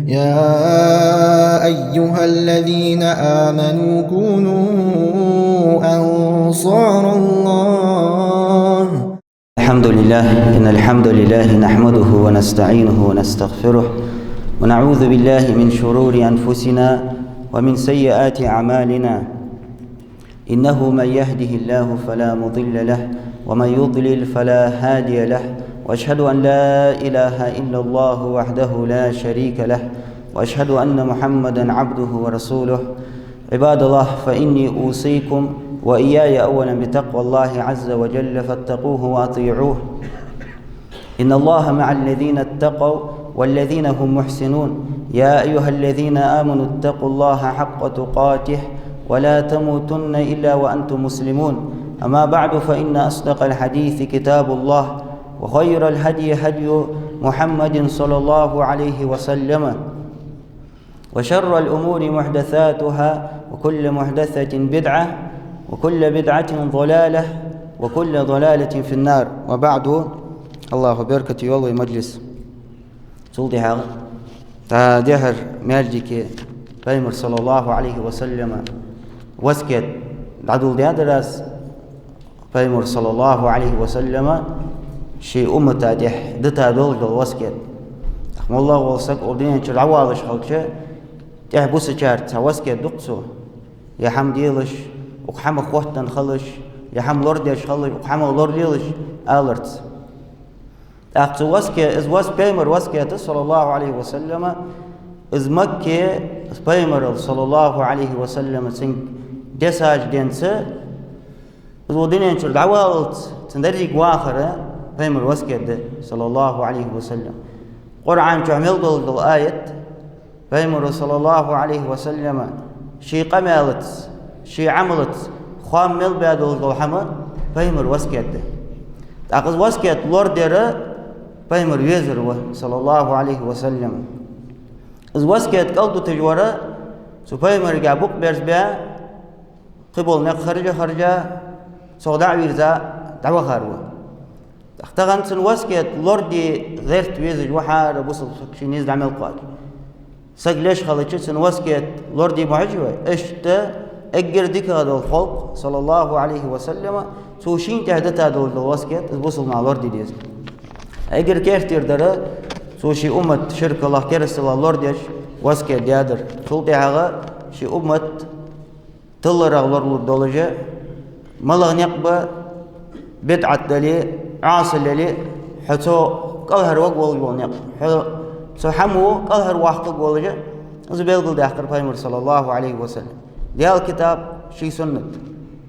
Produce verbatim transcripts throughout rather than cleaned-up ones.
يا أيها الذين آمنوا كونوا أنصار الله. الحمد لله، إن الحمد لله نحمده ونستعينه ونستغفره، ونعوذ بالله من شرور أنفسنا ومن سيئات أعمالنا. إنه من يهده الله فلا مضل له، ومن يضلل فلا هادي له، وأشهد أن لا إله إلا الله وحده لا شريك له، وأشهد أن محمدا عبده ورسوله. عباد الله، فإني أوصيكم وإياي أولا بتقوى الله عز وجل، فاتقوه وأطيعوه. إن الله مع الذين اتقوا والذين هم محسنون. يا أيها الذين آمنوا اتقوا الله حق تقاته ولا تموتن إلا وأنتم مسلمون. أما بعد، فإن أصدق الحديث كتاب الله، وخير الهدي هدي محمد صلى الله عليه وسلم، وشر الأمور محدثاتها، وكل محدثة بدعة، وكل بدعة ضلالة، وكل ضلالة في النار. وبعد. АллахӀа беркате йойла вай маджлис. Цул тӀехьагӀа, тӀа дехьара маьждиге Пайхамара, саллаллахӀу Ӏалайхи ва саллама, васкет дӀадоладаьдар аз. Пайхамара, саллаллахӀу Ӏалайхи ва саллама, ший уммата тӀехьа дита долаш дола васкет. ТӀаккха моллагӀа вола саг укх дунен чура дӀавоалаш хилча, тӀехьа бусачарца цхьа васкет ду-кх цо. Е хӀама делаш, укх хӀамах хоттаденна хилаш, е хӀама лорадеш хилаш, укх хӀамах лоралелаш аларца. ТӀаккха цу васкет, из вас-, Пайхамара васкет, саллаллахӀу Ӏалайхи ва саллама, из Макке, из Пайхамарал, саллаллахӀу Ӏалайхи ва саллама, цунга десаж денца, из укх дунен чура дӀаваллалца цун деррига вахар Пайхамара васкет да, саллаллахӀу Ӏалайхи ва саллам. Къуръан чу мел долаш дола аят, Пайхамара, саллаллахӀу Ӏалайхи ва саллама, ший къамаьлаца, ший Ӏамалаца хоам мел баь долаш дола хӀама Пайхамара васкет да. ТӀаккха из васкет лорадар Пайхамар везар ва, саллаллахӀу Ӏалайхи ва саллам. Из васкет кӀалдуташ вар цу Пайхамарга букъ берзабаь, кхыбола никъ харжа-харжа, цох дӀа а вийрза, дӀавахар ва. ТӀаккха тахан цун васкет лораде гӀерта везаш ва хӀара бусалба саг ший низ дӀа мел кхоаче. Саг леш хилча, цун васкет лораде ма хьожий вай. Иштта эггара дикагӀа дола халкъ, саллаллахӀу Ӏалайхи ва саллама, цо шийна тӀехьа дита долаш дола васкет, из бусалба наха лораде деза. Эггара керттера дар, цо ший уммат ширках, керасталах лорадеш васкет даьдар. Цул тӀехьагӀа ший уммат тиларах лоралургдолаш, малагӀа никъ ба, бидӀат дале, Ӏасал яле, хьо цох кӀалхарваргволаш вола никъ, хьо цу хӀамо кӀалхарваккхаргволаш, из белгалдаьккхар Пайхамара, саллаллахӀу Ӏалайхи ва саллам. Даьла китаб, ший суннат,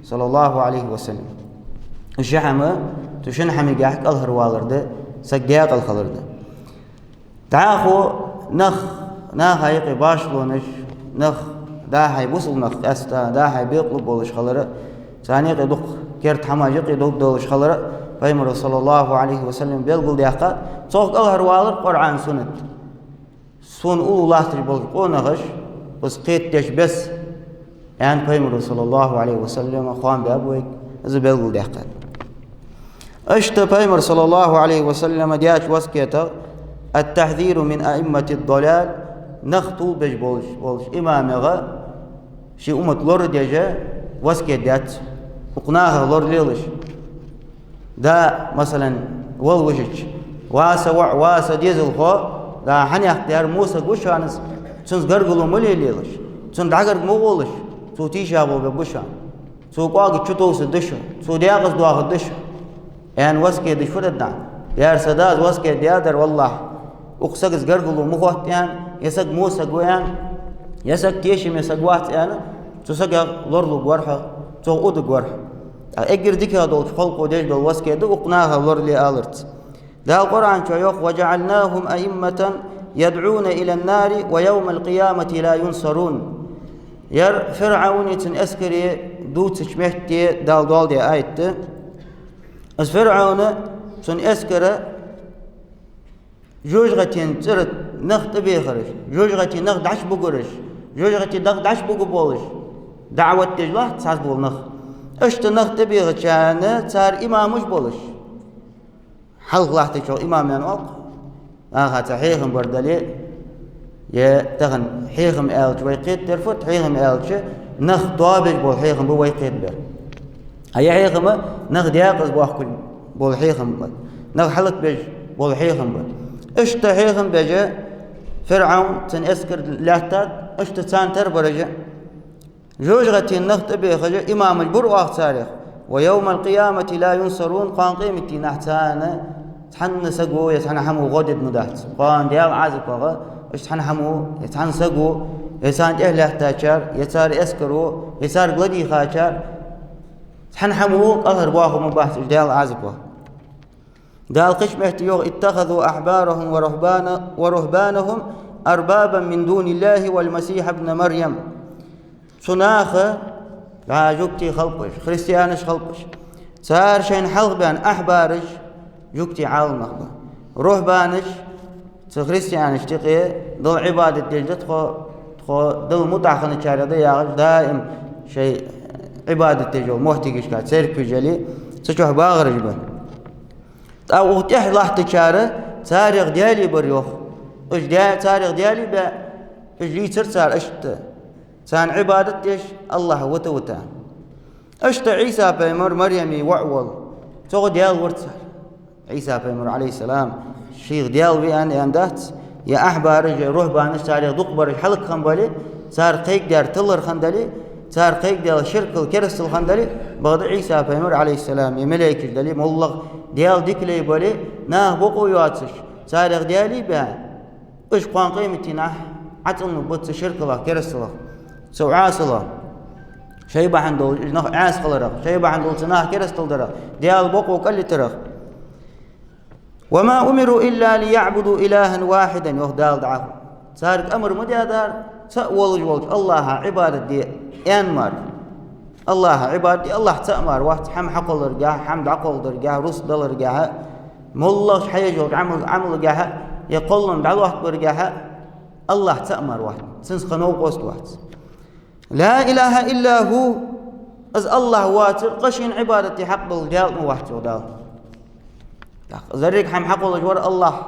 саллаллахӀу Ӏалайхи ва саллам. Уж ши хӀама, цу шин хӀамагахьа кӀалхарвалар да, саг даькъала хилар да. ДӀахо нах, наха юкъе башхалонаш, нах, дӀа-хьа бусалба нах къаьста, дӀа-хьа бекълув болаш хилар, царна юкъе дукха керда хӀамаш юкъе долаш хилар Пайхамара, саллаллахӀу Ӏалайхи ва саллам, белгалдаьккхад. Цох кӀалхарвалар Къуръан, суннат. Сона уллув латташ болча къонахаша, из кхетадеш бесса, аьнна, Пайхамара, саллаллахӀу Ӏалайхи ва саллама, хоам баьб вайга, из белгалдаьккхад. Иштта Пайхамара, саллаллахӀу Ӏалайхи ва саллама, даьча васкетах: «التحذير من أئمة الضلال», нах тувлабеш болаш, болча имамех ший уммат лорадеш васкет даьд цо. Укх нахах лоралелаш. Да, масала, вала вижача, ва са воӀ, ва са дезалхо, да, хьанехк дер мусаг ва шоана, цунца гаргало ма лелаелаш, цунна дӀагарга ма гӀолаш, цо тийшаболх бергба шоана, цо кӀоага чутовсаргда шо, цо декъаза доахаргда шо, аьнна, васкет деш фу дергда? Яр са дас васкет даьдар, валлахӀ, укх сагаца гаргало ма хотта аьнна, е саг мусаг ва аьнна, е саг тешаме саг вац аьнна, цу сагах лоралургвар хьо, цох уддаргвар хьо. ТӀаккха эггара дикагӀа долча халкъо деш дола васкет да укх нахах лорале аларца. Дала Къуръан чу йоах: «وجعلناهم أئمة يدعون إلى النار ويوم القيامة لا ينصرون». Яр ФирӀавне, цун эскаре дувцача метте Дала доаладаь аят да. Из ФирӀавн, цун эскар жожагӀатен цӀера нах тӀабехараш, жожагӀате нах дӀачубугараш, жожагӀате нах дӀачубугаргболаш даӀват деш латт цхьабола нах. Иштта нах тӀабехачарна цар имамаш болаш. Хьалха латтачох имам аьнна оал-кх. Наха цхьа хьехам бар дале, Е тахан хьехам аьлча вай кхетадер фуд, хьехам аьлча нах тоабеш бола хьехам ба вай кхетабер. А е хьехам нах декъаза боахкаш бола хьехам ба, нах хӀалакбеш бола хьехам ба. Иштта хьехам беш ФирӀавн, цун эскар лаьттад, иштта царна тара бараш а. ЖожагӀатен нах тӀабехаш а имамаш бур оаха царех. «ويوم القيامة لا ينصرون», кхоана къематдийнахьа царна цхьанна саго е цхьанна хӀамо гӀо дергдац. Кхоана Даьла Ӏазап баха, уж цхьанна хӀамо, е цхьанна саго, е царна тӀехьа лаьттачар, е цар эскаро, е царга ладийгӀачар, цхьанна хӀамо кӀалхарбоахаргбац уж Даьла Ӏазап баха. Дала кхыча метте йоах: «اتخذوا أحبارهم ورهبان-، ورهبانهم أربابا من دون الله والمسيح ابن مريم». Цу наха, а, жугтий халкъаш, христианаш халкъаш, цар шоашта хьалха баьнна ахьбараш, жугтий Ӏаламнах ба, рухьбанаш, цу христианашта юкъе Далла Ӏибадат деш да тхо, тхо Далла мутӀахьа хинначарех да яхаш, даим шоай Ӏибадат деш йола моттигашка, церкваш яле, цу чу багӀараш ба. ТӀаккха укх тӀехьа латтачар царех даьлий бар, йоах. Уж даь-, царех даьлий баь, уж лийцар цар иштта, царна Ӏибадат деш, АллахӀ вита вита. Иштта Ӏийса пайхамар, Марьяма воӀ вола, цох даьла вар цар. Ӏийса пайхамар, Ӏалайхи ссалам, шийх даьла ва аьнна, аьнна дац, е ахьбараш, е рухьбанаш царех дукха бараш хӀалакхинна бале, цар кхайкадаьр тилар хинна дале, цар кхайкадаьр ширкал, керастал хинна дале, бакъда Ӏийса пайхамар, Ӏалайхи ссалам, е малайкаш дале, моллагӀа даьла дика лай бале, наха бокъо йоацаш, царех даьлий баь, уж кхоана къематдийнахьа Ӏацкъанлургба цу ширкалах, керасталах, цу Ӏасалах. Шоай бахьан долаш уж нах Ӏаьса хиларах, шоай бахьан долаш цу наха керастал дарах, Даьла бокъо кӀалйитарах. «وما أمروا إلا ليعبدوا إلها واحدا», йоах Дала дӀахо. Царга амар ма даьдар, цаӀ волаш волча АллахӀа Ӏибадат де аьнна мара. АллахӀа Ӏибадат де, АллахӀ цаӀ мара вац, хӀама хьакхолларгахьа, хӀама дӀакхолладаргахьа, рузкъа даларгахьа, моллагӀча хьаеш йолча Ӏамал-, Ӏамалгахьа, е кхоллам дӀалоаттабаргахьа, АллахӀ цаӀ мара вац, цунца кхы новкъост вац. «لا إله إلا هو», из АллахӀ воацар, къа шийна Ӏибадат де хьакъ бола Даьла ма вац, йоах Дала. ТӀаккха из еррига хӀама хьакхоллаш вар АллахӀ.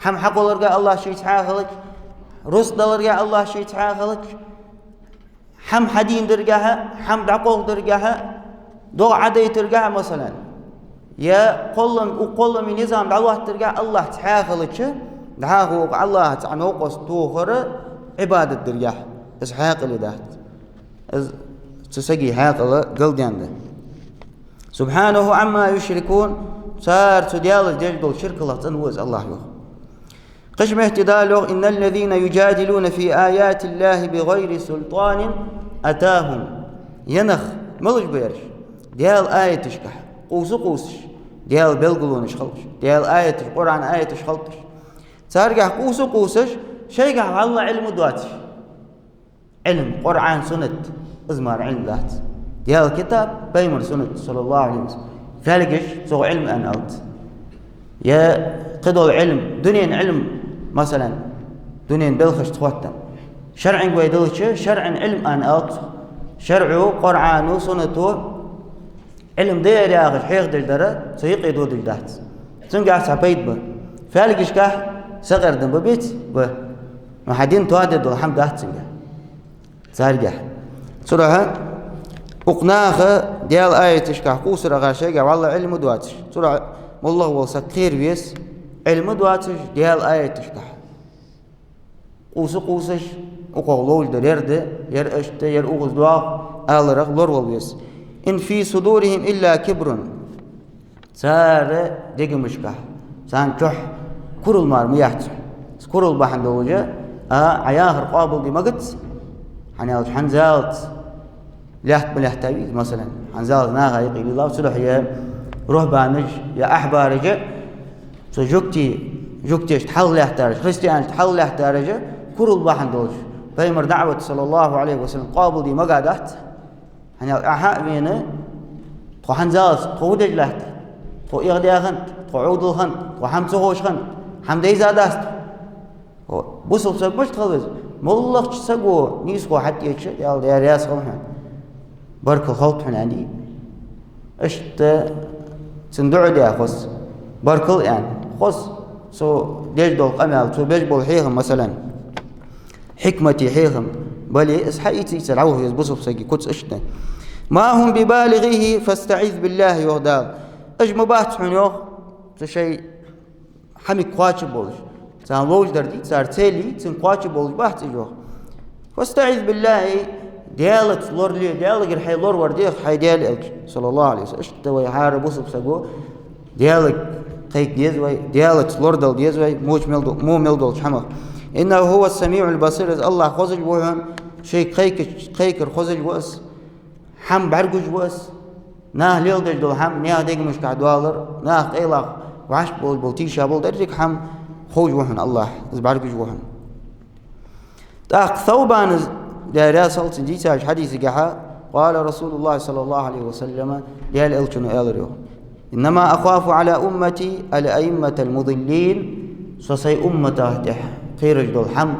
ХӀама хьакхолларга АллахӀ шийца хьахилча, рузкъа даларга АллахӀ шийца хьахилча, хӀама хьадийнадаргахьа, хӀама дӀакхалхадаргахьа, догӀа Ӏодайтаргахьа, масала, е кхоллам, укх кхоллама низам дӀалоаттадаргахьа АллахӀца хьахилча, дӀахо укх АллахӀаца цхьа новкъост тохар Ӏибадат даргахьа, из хьаькъале дац. Из цу сага хьаькъал галдаьнна да. «سبحانه عما يشركون», цар цу Даьлаца деш дола ширкалах цӀена ва из АллахӀ, йоах. Кхыча метте Дала йоах: «إن الذين يجادلون في آيات الله بغير سلطان أتاهم». Е нах, малаш ба ераш? Даьла аяташка къувса-къувсаш, Даьла белгалонаш хилча, Даьла аяташ, Къуръан аяташ хилча, царгахьа къувса-къувсаш, шоайгахьа вӀалла Ӏилма доацаш. Ӏилма, Къуръан, суннат, из мара Ӏилма дац. Даьла китаб, пайхамара суннат, صلى الله عليه وسلم. Фаьлгаш цох Ӏилма аьнна алац. Е кхыдола Ӏилма, дунен Ӏилма, масала, дунен белхашца хоттаденна. ШарӀанга вай делча, шарӀан Ӏилма аьнна алац цох. ШарӀо, Къуръано, суннато Ӏилма да ер яхаш хьехадеш дар, цу юкъе додаш дац. Цунгахьа цхьа пайда ба. Фаьлгашкахьа сакъердам ба, беций? Ба. Но хьа дин тоадергдола хӀама дац цунгахьа. Царгахьа. Цудухьа укх наха Даьла аяташкахьа къувсарах шоайгахьа вӀалла Ӏилма доацаш. Цудухьа моллагӀа вола саг кхера веза, Ӏилма доацаш Даьла аяташкахьа къувса-къувсаш, укхох ловш дар ер да, ер иштта да, ер укхаза доагӀа аларах лоравала веза. «إن في صدورهم إلا كبر». Цар дегашкахьа, царна чухь курал мара ма яц. Из курал бахьан долаш а, Ӏа яхар къоабалде магац, хӀана аьлча хӀанзалца лаьтта ма лаьттавий из, масала, хӀанзалца наха юкъе лелав, цудухьа е рухьбанаш, е ахьбараш, цу жугтий, жугташта хьалха лаьттараш, христианашта хьалха лаьттараш, курал бахьан долаш, пайхамара даӀват, صلى الله عليه وسلم, къоабалде магадац. ХӀана аьлча Ӏа хьа а вена, тхо хӀанзалца, тхо фу деш латтар, тхо эгӀа даьхант, тхо Ӏовдал хант, тхо хӀама ца ховш хант, хӀама дайза дац тхо. Хо, бусалба саг мишта хила веза? МоллагӀча саго нийсхо хьатӀаэча, Даьла, Даьла раьза хилва хьона, баркал хилда хьона, аьннадий. Иштта цунна дуӀа даь хоза, баркал аьнна, хоза, цо деш дола къамаьл, цо беш бола хьехам, масала. хьикмате хьехам бале, из хьаийца, ийцар хьавоха веза бусалба сага куц иштта. «ما هم ببالغيه فاستعذ بالله», йоах Дала. Уж ма бац хьона, йоах, цу шоай хӀаманга кхоачаш болаш. Царна ловш дар дий, цар цели, цунга кхоачаш болаш бац уж, йоах. «فاستعذ بالله», Даьлаца лорале, Даьлагара хьай лоравар деха, хӀай Даьла Элча, صلى الله عليه وسلم. Иштта вай хӀара бусалба саго Даьлага кхайка деза вай, Даьлаца лорадала деза вай, моча мел до-, мо мел долча хӀамах. «إنه هو السميع البصير», из АллахӀ хозаш ва хьона, шоайга кхайкача, кхайкар хозаш ва из, хӀама бӀаргагуш ва из, наха леладеш дола хӀама, наьха дегамашкахь доаллар, наха къайлагӀа вӀашка болаш бола, тийша бола деррига хӀама ховш ва хьона АллахӀ, из бӀаргагуш ва хьона. ТӀаккха Саубана, Даьла раьза хилва цунна, дийцача хьадисагахьа, «قال رسول الله صلى الله عليه وسلم», Даьла Элчано аьлар, йоах: «إنما أخاف على أمتي الأئمة المضلين». Со сай уммата тӀехь кхераш дола хӀама,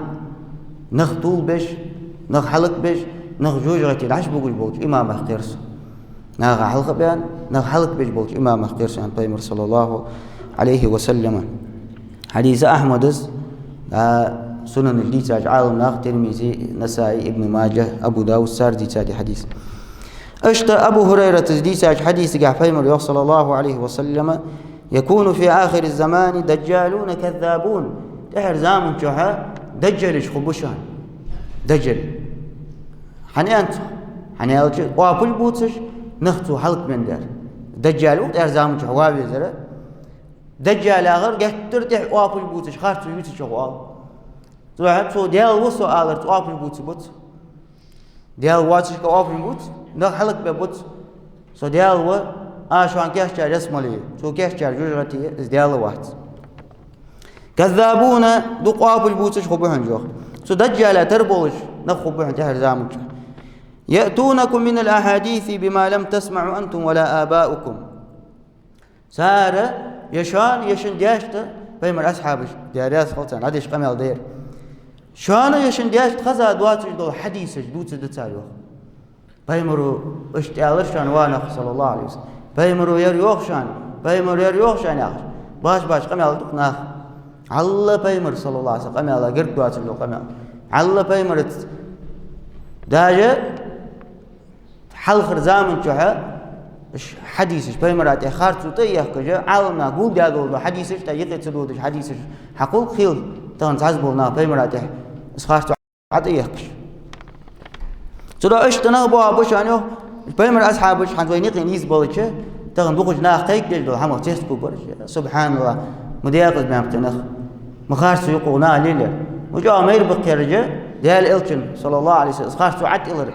нах тувлабеш, нах хӀалакбеш, нах жожагӀате дӀачубугаш болча имамех кхер со. Наха хьалха а баьнна, нах хӀалакбеш болча имамех кхер со, аьннад Пайхамара, صلى الله عليه وسلم. Хьадис Ахьмада, а, Сунанаш дийцача Ӏаламнаха, Тирмизи, Насаи, Ибн Маджа, Абу Давуда, цар дийцад из хьадис. Иштта Абу ХӀурайрата дийцача хьадисагахь Пайхамара йоах, صلى الله عليه وسلم: «يكون في آخر الزمان دجالون كذابون». ТӀехьарча заман чухь даджалаш хургба шоана. Даджал. ХӀана аьннад цох? ХӀана аьлча, оапаш бувцаш, нах цо хӀалакбаьнна дар. Даджал ва тӀехьарча заман чухь ваха везар. Даджал яхар геттара тӀехьа оапаш бувцаш, харцо ювцаш ва оал. Цудухьа цо Даьла ва со аларца оапаш бувцаргба цо. Даьла воацашка оапаш бувц, нах хӀалакбергба цо. Со Даьла ва, аз шоана кийчъяьр ялсмале я, цо кийчъяьр жожагӀате я, из Даьла вац. «كذابون», дукха оапаш бувцаш хургба хьона, йоах. Цу даджалах тара болаш нах хургба хьона тӀехьарча заман чухь. «يأتونكم من الأحاديث بما لم تسمعوا أنتم ولا آباؤكم». Цар е шоана, е шун даьшта, Пайхамара асхьабаша, Даьла раьза хилва царна, дӀадеш къамаьл да ер. Шоана, е шун даьшта хеза доацаш дола хьадисаш дувцаргда цар, йоах. Пайхамара иштта аьлар шоана, ва нах, صلى الله عليه وسلم. Пайхамара ер йоах шоана, Пайхамара ер йоах шоана яхаш. Баш-баш къамаьл да-кх наха. Валлахӏи, Пайхамара, صلى الله عليه وسلم, къамаьла гарга доацаш дола къамаьл. Валлахӏи, Пайхамараца. Даже хьалхарча заман чухь уж хьадисаш, Пайхамара тӀа харцо тӀа а ехкаш, Ӏаламнаха гулдаь дола хьадисаш, тӀа юкъе ца додаш хьадисаш хьакхолл хийла, тахан цхьабола нах Пайхамара тӀа из харцо Ӏо тӀа а ехкаш. Цудухьа иштта нах боагӀаргба шоана, йоах, Пайхамара асхьабаш, хӀанз вай никъ нийса болча, тахан дукхача наха кхайкадеш дола хӀамах цецдергбараш. СубхьаналлахӀ, ма декъаза баьннаб-кх наха. Ма харцо я-кх укх наха лелаяр. Ма чӀоагӀа майра ба-кх, Даьла Элчан, صلى الله عليه وسلم, из харцо Ӏо тӀа йиллар.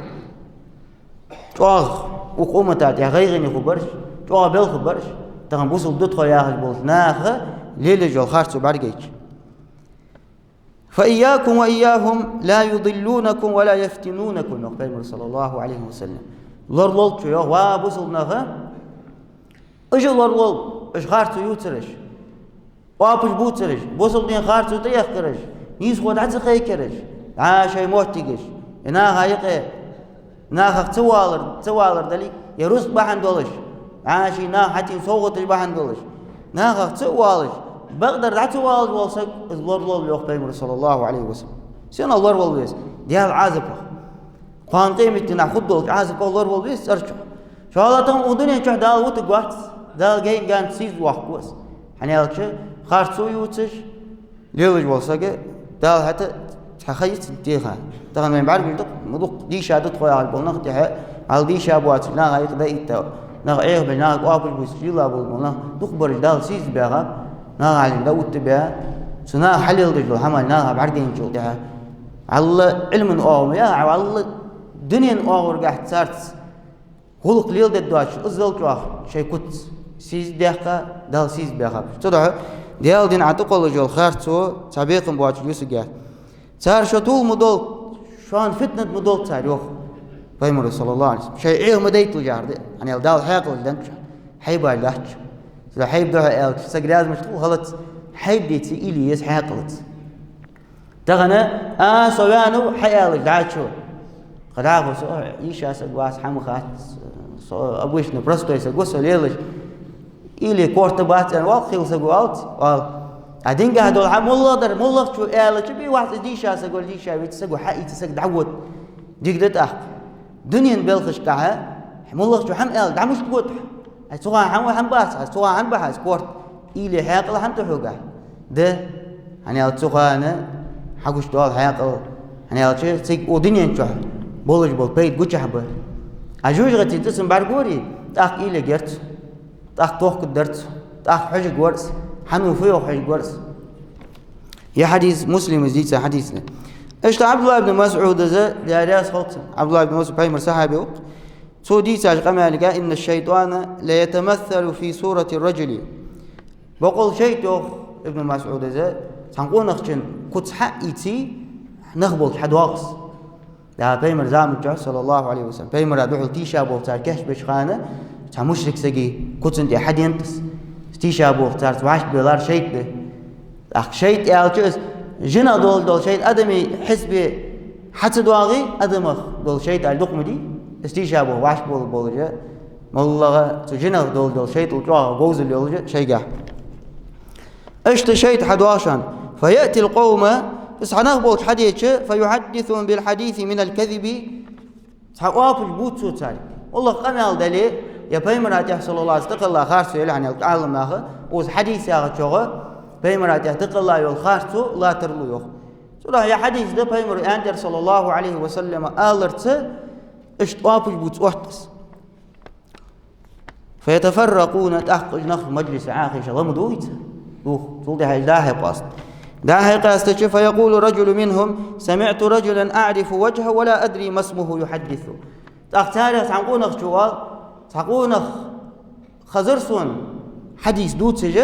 ЧӀоагӀа укх уммата тӀа гӀайгӀане хургбараш, чӀоагӀа белха бараш, тахан бусалба да тхо яхаш болча наха лелаеш йола харцо бӀаргайча. «فإياكم وإياهم لا يضلونكم ولا يفتنونكم», йоах Пайхамара, صلى الله عليه وسلم. Лоралолда шо, йоах, ва бусалба нах, уж а лоралолда, уж харцо ювцараш. Оапаш бувцараш, бусалба дина харцо тӀаехкараш, нийсхо дӀа ца кхайкараш, дӀа шоай моттигаш, е наха юкъе, нахах ца валар, ца валар дале, е рузкъа бахьан долаш, дӀа ший наха хьатӀаийна совгӀаташ бахьан долаш, нахах ца а валаш, бакъдар дӀа ца валаш вола саг, из лоралолда, йоах Пайхамара, صلى الله عليه وسلم. Сенах лоравала веза? Даьла Ӏазапах. Кхоана къематдийнахьа хургдолча Ӏазапах лоравала веза цӀера чу. ШоллагӀа, тахан укх дунен чухь Дала вутаргвац, Дала гайна-гайна сийсаз воаккхаргва из. ХӀана аьлча, харцо ювцаш лелаеш вола саг, Дала хӀаьта цхьа ха йицин теха. Тахан вайна бӀаргагуш да-кх, ма дукха дийша да тхо яхаш бола нах тӀехьа, хьал дийша боацаш, наха юкъе дӀаэтта, нах Ӏехабеш, нахага оапаш бувцаш лелабола нах, дукхагӀбараш Дала сийсаз баьхаб, наха хьалхашка дӀаоттабаь, цу наха хьалеладеш дола хӀама наха бӀаргайначул тӀехьа. Валлахӏи, Ӏилман оагӀув ма яхьа, валлахӏи, дунен оагӀорахьа царца гӀулакх леладергдоацаш, иззал чӀоагӀа шоай куц сийсаз даьккха, Дала сийсаз баьхаб уж. Цудухьа Даьла дина Ӏо тӀакхоллаш йола харцо цхьа бекхам боацаш юсаргьяц. Цар шо тувла ма долда, шоана фитнат ма долда цар, йоах Пайхамара, صلى الله عليه وسلم. Шоай Ӏеха ма дайталаш яхар да, хӀана аьлча Дала хьаькъалаш деннад шоана, хьайбаш дац уж. Цудухьа хьайба духьа аьлча, саг раьза ма ца хул халаца, хьайба деце уйла е еза хьаькъалаца. Тахан а со ваьннав хьааьлча дӀачо. Кхы дӀахо со, йиша саг вац, хӀама хац, со обычно простой саг ва, со лелаш. Или корта бац аьнна вале, хийла саг ва оалац, оал. А динга долаш хӀама моллагӀа дар, моллагӀчо аьлча, бий вац из дийша саг вар, дийша веце саго хьаийца саг дӀавода. Дика да тӀаккха. Дунен белхашкахьа, моллагӀчо хӀама аьлча, дӀа мишта вода хьо? Ай, цу хана хӀама, хӀама бац хьа, цу хана хӀама ба хьа, спорт. Уйла, хьаькъал хӀама да хьогахь? Да. ХӀана аьлча цу хана хьагуш дола хьаькъал, хӀана аьлча цига укх дунен чухь болаш бола пайда гучахь ба. А жожагӀатен цӀацам бӀаргагорий, тӀаккха уйла герц, тӀаккха тохкаргдарц, тӀаккха хьожаргварц, хьан фу йоах хьожаргварц. Ер хьадис Муслима дийца хьадис да. Иштта Ӏабдуллахь ибн МасӀудаз, Даьла раьза хилва цунна, Ӏабдуллахь ибн МасӀуд пайхамара сахьаби ва-кх. Цо дийцача къамаьлага: «إن الشيطان ليتمثل في صورة الرجل». Бакъдолаш шайтӀа, йоах Ибн МасӀудаз, цхьан къонахчун куц хьаийце, нах болча хьадоагӀа из. Да, пайхамара заман чухь, саллаллахӀу Ӏалайхи ва саллам, пайхамара духьал тийша болча цар кийчбеча хана, цхьа мушрик сага куцан тӀа хьаденад из. Тийша болча царца вӀашагӀбелар шайтӀа. ТӀаккха шайтӀа аьлча из жинах долаш дола шайтӀа, адамий хьисапе хьа ца доагӀий, адамах дола шайтӀа аьлча дукха ма дий. Из тийша бола, вӀашагӀбола болаш, моллагӀа цу жинах долаш дола шайтӀал чӀоагӀа говзал йолаш шайгахьа. Иштта шайтӀа хьадоагӀа шоана. «فيأتي القوم», из хьа нах болча хьадеча, «فيحدثهم بالحديث من الكذب». Цхьа оапаш бувц цо царга. МоллагӀа къамаьл дале, е пайхамара тӀехьа, саллаллахӀу Ӏалайхи ва саллам, тӀакхелла харцо яле, хӀана аьлча Ӏаламнаха, укхаза хьадис яхачох, пайхамара тӀехьа тӀакхелла йола харцо латтар лу, йоах. Цудухьа ер хьадис да, пайхамара аьннад ер, саллаллахӀу Ӏалайхи ва саллам, аларца, иштта оапаш бувц оттас. «فيتفرقون», тӀаккха уж нах маджлиса Ӏохайша ламадохийт. Дух, цул тӀехьа уж дӀа-хьа къаста. ДӀа-хьа къаьстача, «فيقول رجل منهم: سمعت رجلا أعرف وجهه ولا أدري ما اسمه يحدث». ТӀаккха царех цхьан къонахчо оал: «Цхьа къонах хезар сона, хьадис дувцаш,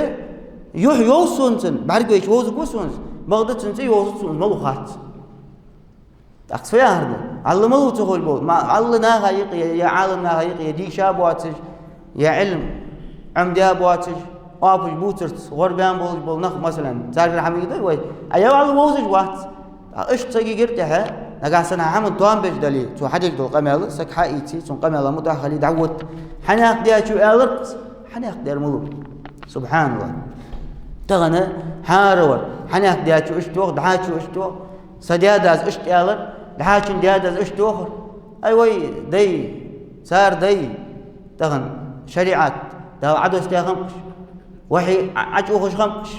юхь йовз сона цун, бӀаргавайча вовзаргва сона из, бакъда цун цӀи йовзац сона, из малув хац». ТӀаккха цо фу яхар да? Алла малув ца ховш бола, ма, Алла наха юкъе, е Ӏаламнаха юкъе, е дийша боацаш, е Ӏилма Ӏомадаь боацаш, оапаш бувцарца гӀорбаьнна болаш бола нах, масала, царгара хӀама йигадой вай? А е Алла вовзаш вац. ТӀаккха иштта саг йигар тӀехьа, нагахьа санна хӀаман тоам беш дале, цо хьадеш дола къамаьл, саг хьаийце, цун къамаьла мутӀахьа хиле, дӀавода. Хьанехк даьчо аьлар-кх из, хьанехк даьр малув? СубхьаналлахӀ. Тахан хӀаравар, хьанехк даьчо иштта йоах, дӀачо иштта йоах. Са даь-дас иштта аьлар, дӀачун даь-дас иштта йоахар. Ай, вай дай, цар дай, тахан шариӀат, Дала Ӏодоссадаь хиннаб-кх уж, вахьи Ӏо-, Ӏочуухаш хиннаб-кх уж,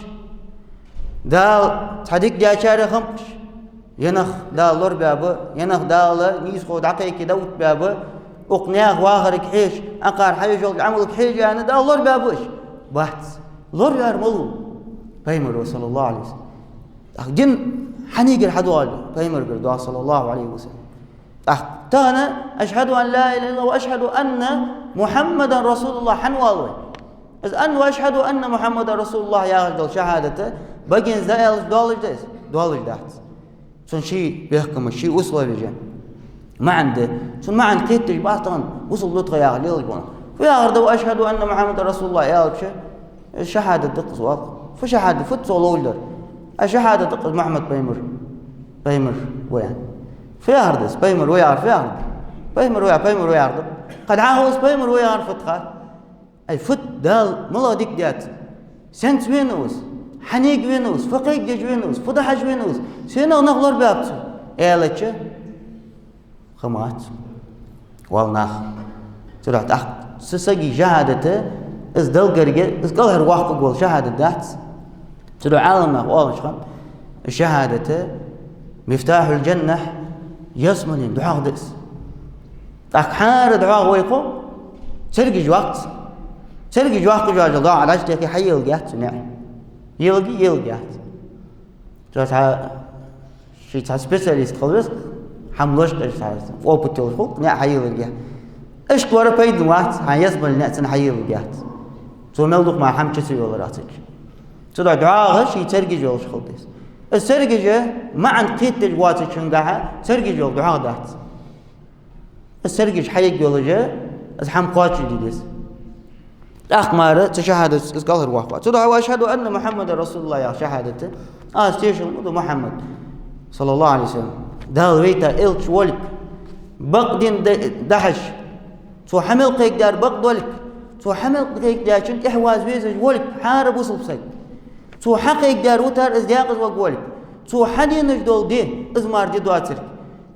Дала цхьа дика даьчарех хиннаб-кх уж. Е нах Дала лорабаь ба, е нах Дала нийсхо дӀакхайке дӀаоттабаь ба, укх наьха вахарга хьежа, акхар хьаеш йолча Ӏамалга хьежа аьнна, Дала лорабаь ба уж. Бац. Лораваьр малув? Пайхамар ва, саллаллахӀу Ӏалайхи ва саллам. ТӀаккха дин хьанагара хьадоагӀа? Пайхамарагара доагӀа, саллаллахӀу Ӏалайхи ва саллам. ТӀаккха тахан: «أشهد أن لا إله إلا الله وأشهد أن محمدا رسول الله» хӀана оал вай? Из «أن» ва «أشهد أن محمدا رسول الله» яхаш дола шахӀадат багенца дӀааьлча доаллаш да из? Доаллаш дац. Цун ший бехкамаш, ший условеш я. МаӀан да. Цун маӀан кхетадеш бац тахан, бусалба ва тха яхаш лелаш бола нах. Фу яхар да, «وأشهد أن محمدا رسول الله» аьлча, из шахӀадат да-кх из, оал. Фу шахӀадат, фуд цо ловш дар? Ай, шахӀадат да-кх из, Мухьаммад пайхамар, пайхамар ва аьнна. Фу яхар да из, пайхамар ва яхар, фу яхар да? Пайхамар ва яхар, пайхамар ва яхар да. Кхы дӀахо из пайхамар ва яхар фуд хат? Ай, фуд, Дала малагӀа дика даьд цунна? Сенца венав из? Хьанга венав из? Фу кхайкадеш венав из? Фу дахьаш венав из? Сенах нах лорабаьб цо? Аьлча, хӀама дац. Валла, нах. Цудухьа тӀаккха цу сага шахӀадат, из Далла гарга, из кӀалхарваккхаргвола шахӀадат дац. Цудухьа Ӏаламнаха оалаш хиннад, шахӀадат «مفتاح الجنة», ялсмален духьагӀа да из. ТӀаккха хӀара духьагӀа вай кхо, цергаш йоаккх цо. Цергаш йоаккхаш йола догӀа дӀачудехе хьаеларгьяц цу наӀар. Еларгья, еларгьяц. Цо цхьа, ший цхьа специалист хила веза, хӀама лочкъаш цхьа, опыт йолаш хул-кх, наӀар хьаеларгья. Иштта вар пайда вац, хьа ялсмален наӀар цунна хьаеларгьяц. Цо мел дукха мара хӀама чу ца йоалар цунга. Цудухьа догӀа ший цергаш йолаш хила деза. Из цергаш маӀан кхетадеш воацачунгахьа цергаш йола догӀа дац. Из цергаш хьаергйолаш, из хӀама кхоачашде деза. ТӀаккха мара цу шахӀадатаца из кӀалхарваккха вац. Цудухьа «وأشهد أن محمدا رسول الله» яха шахӀадат, аз тешал ма ду Мухьаммад, саллаллахӀу Ӏалайхи ва саллам, Дала вайта элча волга, бакъдин да-, дахьаш, цо хьа мел кхайкадаьр бакъ долга, цо хьа мел кхайкадаьчун тӀехьа ваза везаш волга хӀара бусалба саг. Цо хьакхайкадаьр витар из декъаза варгволга. Цо хьаденаш дола ди, из мара ди доацилга.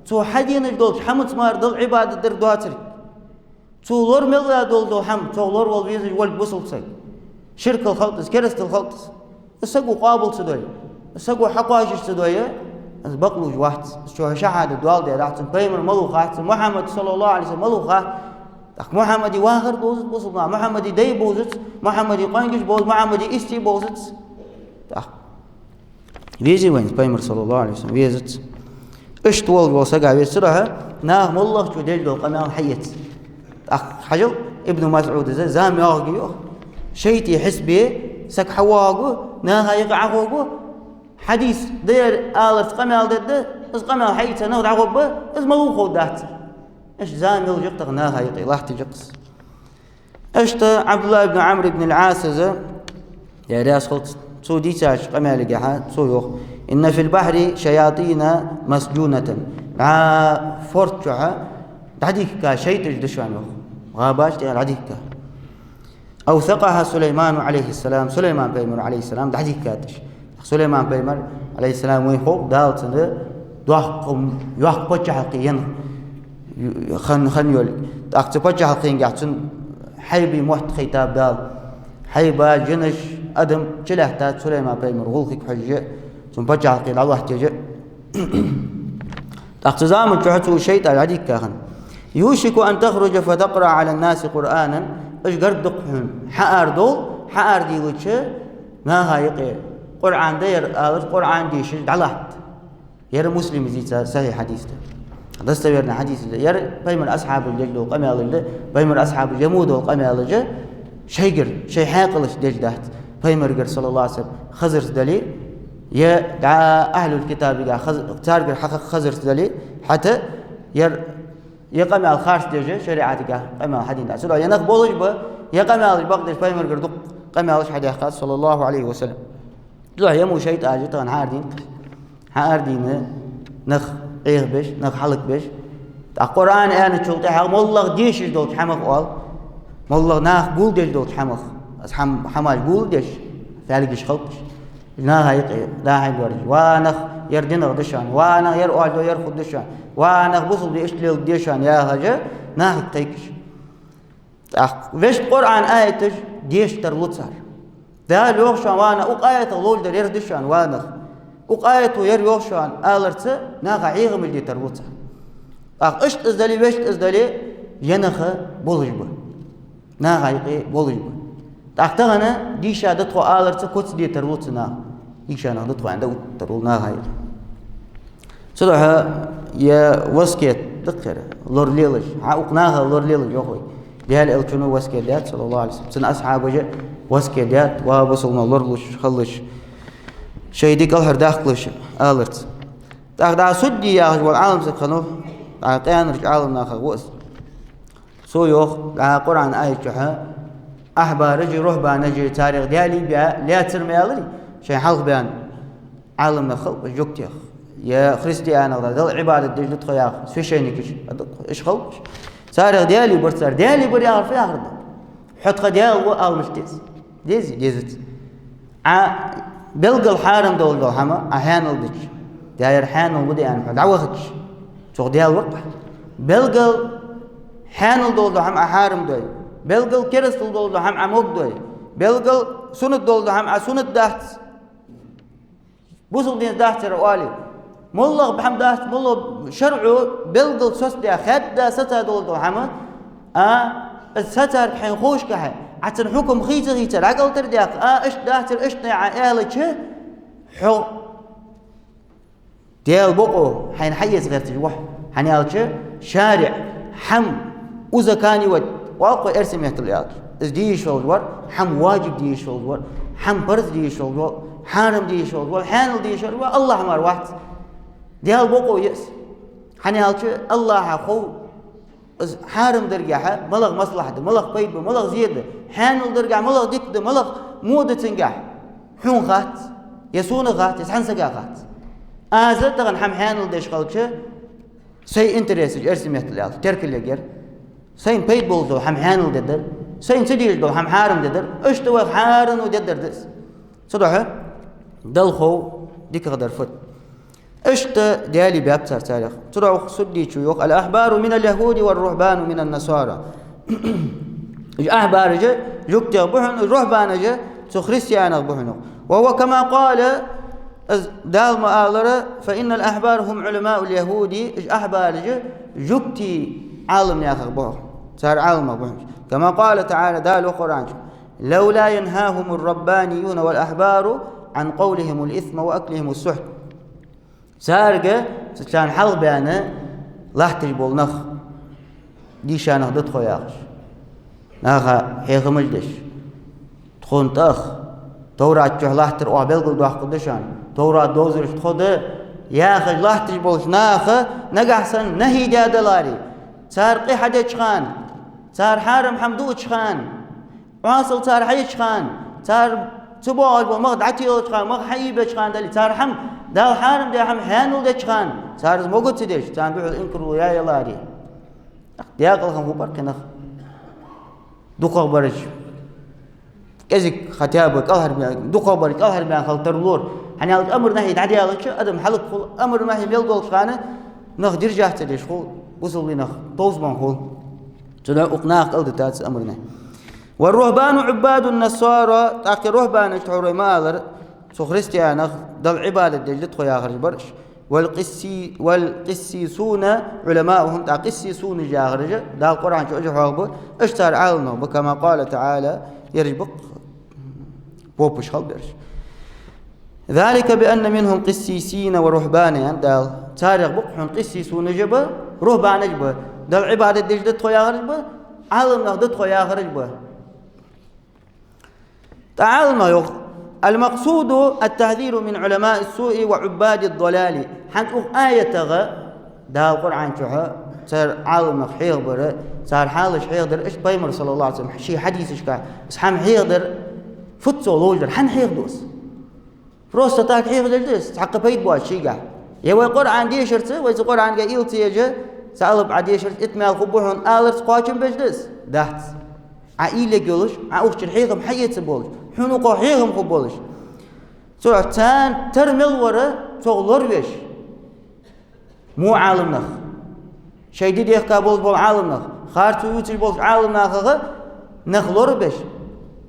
Цо хьаденаш долча хӀаманца мара Далла Ӏибадат дар доацилга. Цо лорамел а дола хӀама, цо лоравала везаш волга бусалба саг. Ширкал хилда из, керастал хилда из. Из саго къоабал ца дой, из саго хьакхоачаш ца дой, из бакълувш вац. Из чу шахӀадат доаладаь дахьа, цун пайхамар малув хац, Мухьаммад, саллаллахӀу Ӏалайхи ва саллам, малув хац. ТӀаккха Мухьаммаде вахар довзац бусалба нах, Мухьаммаде дай бовзац, Мухьаммаде къонгаш бовзац, Мухьаммаде истий бовзац. ТӀаккха везий вайна пайхамар, саллаллахӀу Ӏалайхи ва саллам? Везац. Иштта волаш вола сага везац. Цудухьа наха моллагӀчо деш дола къамаьл хьаэца. ТӀаккха хьажал, Ибн МасӀуда из зама йоагӀаргья йоах. ШайтӀий хьисапе саг хьавоагӀаргва, наха юкъе Ӏоховргва, хьадис да ер аларца къамаьл дергда, из къамаьл хьаийца нах дӀагӀоргба, из малув ховргдац. Иштта зама йолаш я-кх тахан наха юкъе, латташ я-кх из. Иштта Ӏабдуллахь ибн Ӏамр ибн аль-Ӏас из, Даьла раьза хилва цунна, цо дийцача къамаьлагахьа, цо йоах: «إن في البحر شياطين مسجونة». ДӀа форд чухьа дӀадийхка шайтӀаш да шоана, йоах. ГӀабаш тӀа дӀадийхка. «أوثقها سليمان عليه السلام», Сулайман пайхамар, Ӏалайхи ссалам, дӀадийхкад уж. Сулайман пайхамар, Ӏалайхи ссалам, вайна хов Дала цунна доккха, йоккха паччахьалкхе енна хан, хан йолга. ТӀаккха цу паччахьалкхенгахьа цунна хьайбий мотт хайтаб Дала. Хьайба, жинаш, адам чулаьттад Сулайман пайхамара гӀулакхага хьожаш, цун паччахьалкхе дӀалоаттаеш. ТӀаккха цу заман чухьа цо шайтӀаш дӀадийхка хиннад. «يوشك أن تخرج فتقرأ على الناس قرآنا». Уж гарга да-кх хьона, хьаарадовла, хьаарадийлача наха юкъе Къуръан да ер аларца, Къуръан дешаш дӀалатт. Ер Муслима дийца сахьихь хьадис да. Достоверный хьадис да. Ер пайхамара асхьабаша деш дола къамаьлаш да, пайхамара асхьабаша мо дола къамаьлаш шоайгара, шоай хьаькъалашца деш дац. Пайхамарагара, саллаллахӀу Ӏалайхи ва саллам, хазарца дале, е дӀа ахьлул китабагахьа хаз-, царгара хьакха хазарца дале, хӀаьта ер, ер къамаьл харц деш шариӀатагахьа къамаьл хьадена дац. Цудухьа ер нах болаш ба, ер къамаьлаш бакъдеш пайхамарагара дукха къамаьлаш хьадаьхкад, саллаллахӀу Ӏалайхи ва саллам. Цудухьа ер мо шайтӀаш я тахан хьаарадийна. Хьаарадийна нах Ӏехабеш, нах хьалхабеш. ТӀаккха Къуръан аьнначул тӀехьагӀа моллагӀа дешаш долча хӀамах оал. МоллагӀа наха гулдеш долча хӀамах. Аз хӀам-, хӀамаш гулдеш, фаьлгаш хилда уж. Наха юкъе дӀа-хьа гӀоргвоацаш: «Ва нах, ер динагӀа да шоана, ва нах, ер оалаш дола ер хургда шоана, ва нах, бусалба ди иштта леладергда шоана», яхаш, нахага кхайкаш. ТӀаккха вешта Къуръан аяташ деша тарлу цар. Дала йоах шоана, ва нах, укх аятах ловш дар ер да шоана, ва нах. Укх аято ер йоах шоана аларца наха хьехамаш де тарлу цар. ТӀаккха иштта из дале, вешта из дале, ер нах болаш ба. Наха юкъе болаш ба. ТӀаккха тахан дийша да тхо аларца куц де тарлу цу наха. Дийша нах да тхо аьнна дӀаоттаде тарлу наха юкъе. Цудухьа ер васкет да-кх ер, лоралелаш, хьа укх наха лоралелаш, йоах вай. Даьла Элчано васкет даьд, саллаллахӀу Ӏалайхи ва саллам, цун асхьабаша васкет даьд, ва бусалба нах, лоралуш хилалаш, шоай ди кӀалхардаккхалаш аларца. ТӀаккха дӀа Судди яхаш вола Ӏалам саг хиннав, дӀа къаьнарча Ӏаламнахах ва из. Цо йоах, дӀа Къуръан аят чухьа, ахьбараши рухьбанаши, царех даьлий баь лаьцар ма аьларий, шоай хьалха баьнна Ӏаламнах хилба уж жугтех. Е христианех да, Далла Ӏибадат деш да тхо яха священникаш, а да-кх уж, хилба уж. Царех даьлий бар цар, даьлий бар яхар фу яхар да? Хьо тха Даьла ва ала мишта деза? Дезий? Дезац. Ӏа белггала хьарам долаш дола хӀама Ӏа хьаьнал дича, дер хьаьнал ва де аьнна хьо дӀавахача, цох Даьла вар-кх Ӏа. Белггала хьаьнал долаш дола хӀама Ӏа хьарам дой, белггала керастал долаш дола хӀама Ӏа могадой, белггала суннат долаш дола хӀама Ӏа суннат дац, бусалба динца дац ер оале. МоллагӀа хӀама дац, моллагӀа шарӀо белггала соцадаь, хаьдда саца долаш дола хӀама, а, из сацарг хьайна ховшшехь, Ӏа цун хьукам хийца-хийца дӀакӀалтӀар даьккха, а, иштта дац ер, иштта да Ӏа аьлча, хьо Даьла бокъо хьайна хьаэца гӀерташ ва хьо. ХӀана аьлча, шариӀ хӀама узаканивать оал-кх вай эрсий меттала аьлча. Из де йиш йолаш вар, хӀама важиб де йиш йолаш вар, хӀама парз де йиш йолаш вар, хьарам де йиш йолаш вар, хьаьнал де йиш йолаш вар, АллахӀ мара вац. Даьла бокъо я из. ХӀана аьлча, АллахӀа хов из хьарам даргахьа малагӀа маслахьат да, малагӀа пайда ба, малагӀа зе да, хьаьнал даргахьа малагӀа дика да, малагӀа во да цунгахьа. Хьона хац, е сона хац, е цхьан сага хац. Аз тахан хӀама хьаьнал деш хилча, сай интересаш, эрсий меттала аьлча, теркал ергьяр. Сайна пайда болаш дола хӀама хьаьнал дергдар, сайна ца дезаш дола хӀама хьарам дергдар, иштта вай хьарам дергдар да из. Цудухьа Далла хов дикагӀдар фуд. Иштта Даьла баьб цар царех. Цудухьа Суддийчо йоах: «الأحبار من اليهود والرهبان من النصارى». Уж ахьбараш жугтех ба хьона, уж рухьбанаш цу христианех ба хьона. «وهو كما قال», из Дала ма аллара: «فإن الأحبار هم علماء اليهود», уж ахьбараш жугтий Ӏаламнахах ба хьона, цар Ӏаламнах ба хьона. «كما قال تعالى», Дала йоах Къуръан чу: «لولا ينهاهم الربانيون والأحبار عن قولهم الإثم وأكلهم السحت». Царга, царна хьалха баьнна латташ бола нах, дийша нах да тхо яхаш, наха хьехамаш деш, тхона тӀа, Товрат чу латтар оаха белгалдоаккхаргда шоана, Товрат довзараш тхо да яхаш латташ болча наха нагахьа санна нахьи даь даларе, цар къа хьадеча хана, цар хьарам хӀама дуача хана, Ӏоасал цар хьаеча хана, цар цу боагӀаш бола мах дӀателача хана, мах хьаийбеча хана дале, цар хӀама, Дала хьарам даь хӀама хьаьнал деча хана, цар из мога ца деш, царна духьал инкарло яь яларе. Декъала хӀама хургбар кхы нах. ДукхагӀбараш кӀезига, хотя бы кӀалхарбаьнна, дукхагӀбараш кӀалхарбаьнна хила тарлора. ХӀана аьлча амр-нахьи дӀадаьлча адам хьалакхул, амр-нахьи мел долча хана нах держать ца деш хул, бусалба нах товсбан хул. Цудухьа укх наха кӀалдитац амр-нахьи. «والرهبان عباد النصارى», тӀаккха рухьбанаш, тхьовра ма аллара, цу христианех Далла Ӏибадат деш да тхо яхараш бар уж. «والقسي-، والقسيسون علماؤهم», тӀаккха къиссисунаш яхараш, Дала Къуръан чу уж хьоахабу, уж цар Ӏаламнах ба, «كما قال تعالى», ераш ба-кх попаш хила бераш. «ذلك بأن منهم قسيسين ورهبانا», аьннад Дала. Царех ба-кх хьона къиссисунаш а ба, рухьбанаш а ба, Далла Ӏибадат деш да тхо яхараш а ба, Ӏаламнах да тхо яхараш а ба. ТӀаккха Ӏаламнаха йоах: «المقصود التحذير من علماء السوء وعباد الضلال». ХӀанз укх аятагӀа Дала Къуръан чу цар Ӏаламнах хьехабар, цар хьалаш хьехадар, иштта Пайхамара, صلى الله عليه وسلم, ший хьадисашка из хӀама хьехадар фуд цо ловш дар, хӀана хьехаду из? Просто так хьехадеш да из, цхьаккха пайда боацаш шийгахьа. Е вай Къуръан дешарца, вай цу Къуръанга уйла ца еш, цу алапа Ӏа дешарца итт маьл хургба хьона аларца кхоачам беш да из? Дац. Ӏа уйла еш йолаш, Ӏа укх чура хьехам хьаэца болаш, хьона укхо хьехам хургболаш. Цудухьа царна тара мел вар, цох лоравеш. Во Ӏаламнах, шоай ди дехка болаш бола Ӏаламнах, харцо ювцаш болча Ӏаламнахах нах лорабеш,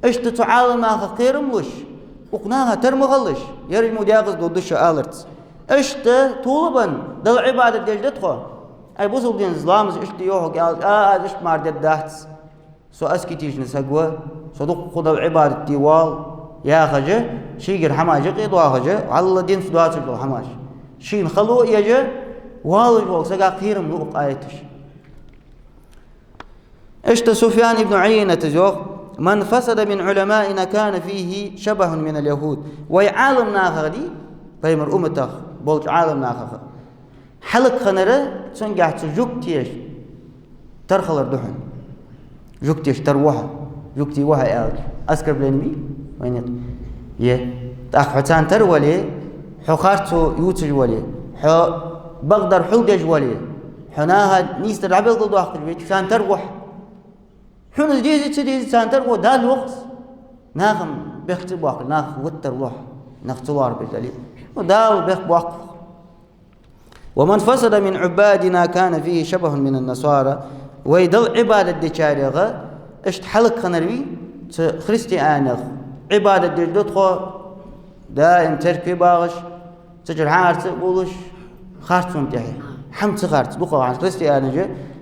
иштта цу Ӏаламнахах кхерам луш, укх наха тара ма хилалаш, ераш мо декъаза дола да шо аларца. Иштта толабенна Далла Ӏибадат деш да тхо. Ай, бусалба динца ламаз иштта йоах хьога аьлча, а, аз иштта мара дергдац. Со аскетичный саг ва, со дукха Далла Ӏибадат де воал, яхаш, шийгара хӀамаш юкъе доахаш, вӀалла динца доацаш дола хӀамаш. Шийна хало а еш, воаллаш волча сага кхерам лу укх аяташа. Иштта Суфьян ибн Ӏуйайната йоах: «من فسد من علمائنا كان فيه شبه من اليهود». Вай Ӏаламнахах дий, Пайхамара умматах болча Ӏаламнахах хьалакхиннар, цунгахьа цу жугтеша тара хилар да хьона. Жугтеша тара ва хьо, жугтий ва хьо аьлча, оскорбление ма йий вайна? Е. ТӀаккха хьо царна тара вале, хьо харцо ювцаш вале, хьо бакъдар хьулдеш вале, хьо наха нийсдар дӀабелгалдоаккхаш вале, царна тара ва хьо. Хьона из деза, ца деза, царна тара ва, Дала йоах из. Наха-м бехк ца боаккхаш, нах виттар лохь, нах ца лорабеш дале. Ну, Дала бехк боаккх. «ومن فسد من عبادنا كان فيه شبه من النصارى». Вай Далла Ӏибадат дечарех иштта хьалакхиннар вий, цу христианех Ӏибадат деш да тхо, даим церкве багӀаш, цу чура хьаьрца а гулаш, харцон тӀехьа. ХӀама ца харц, дукха хӀанз христианаш,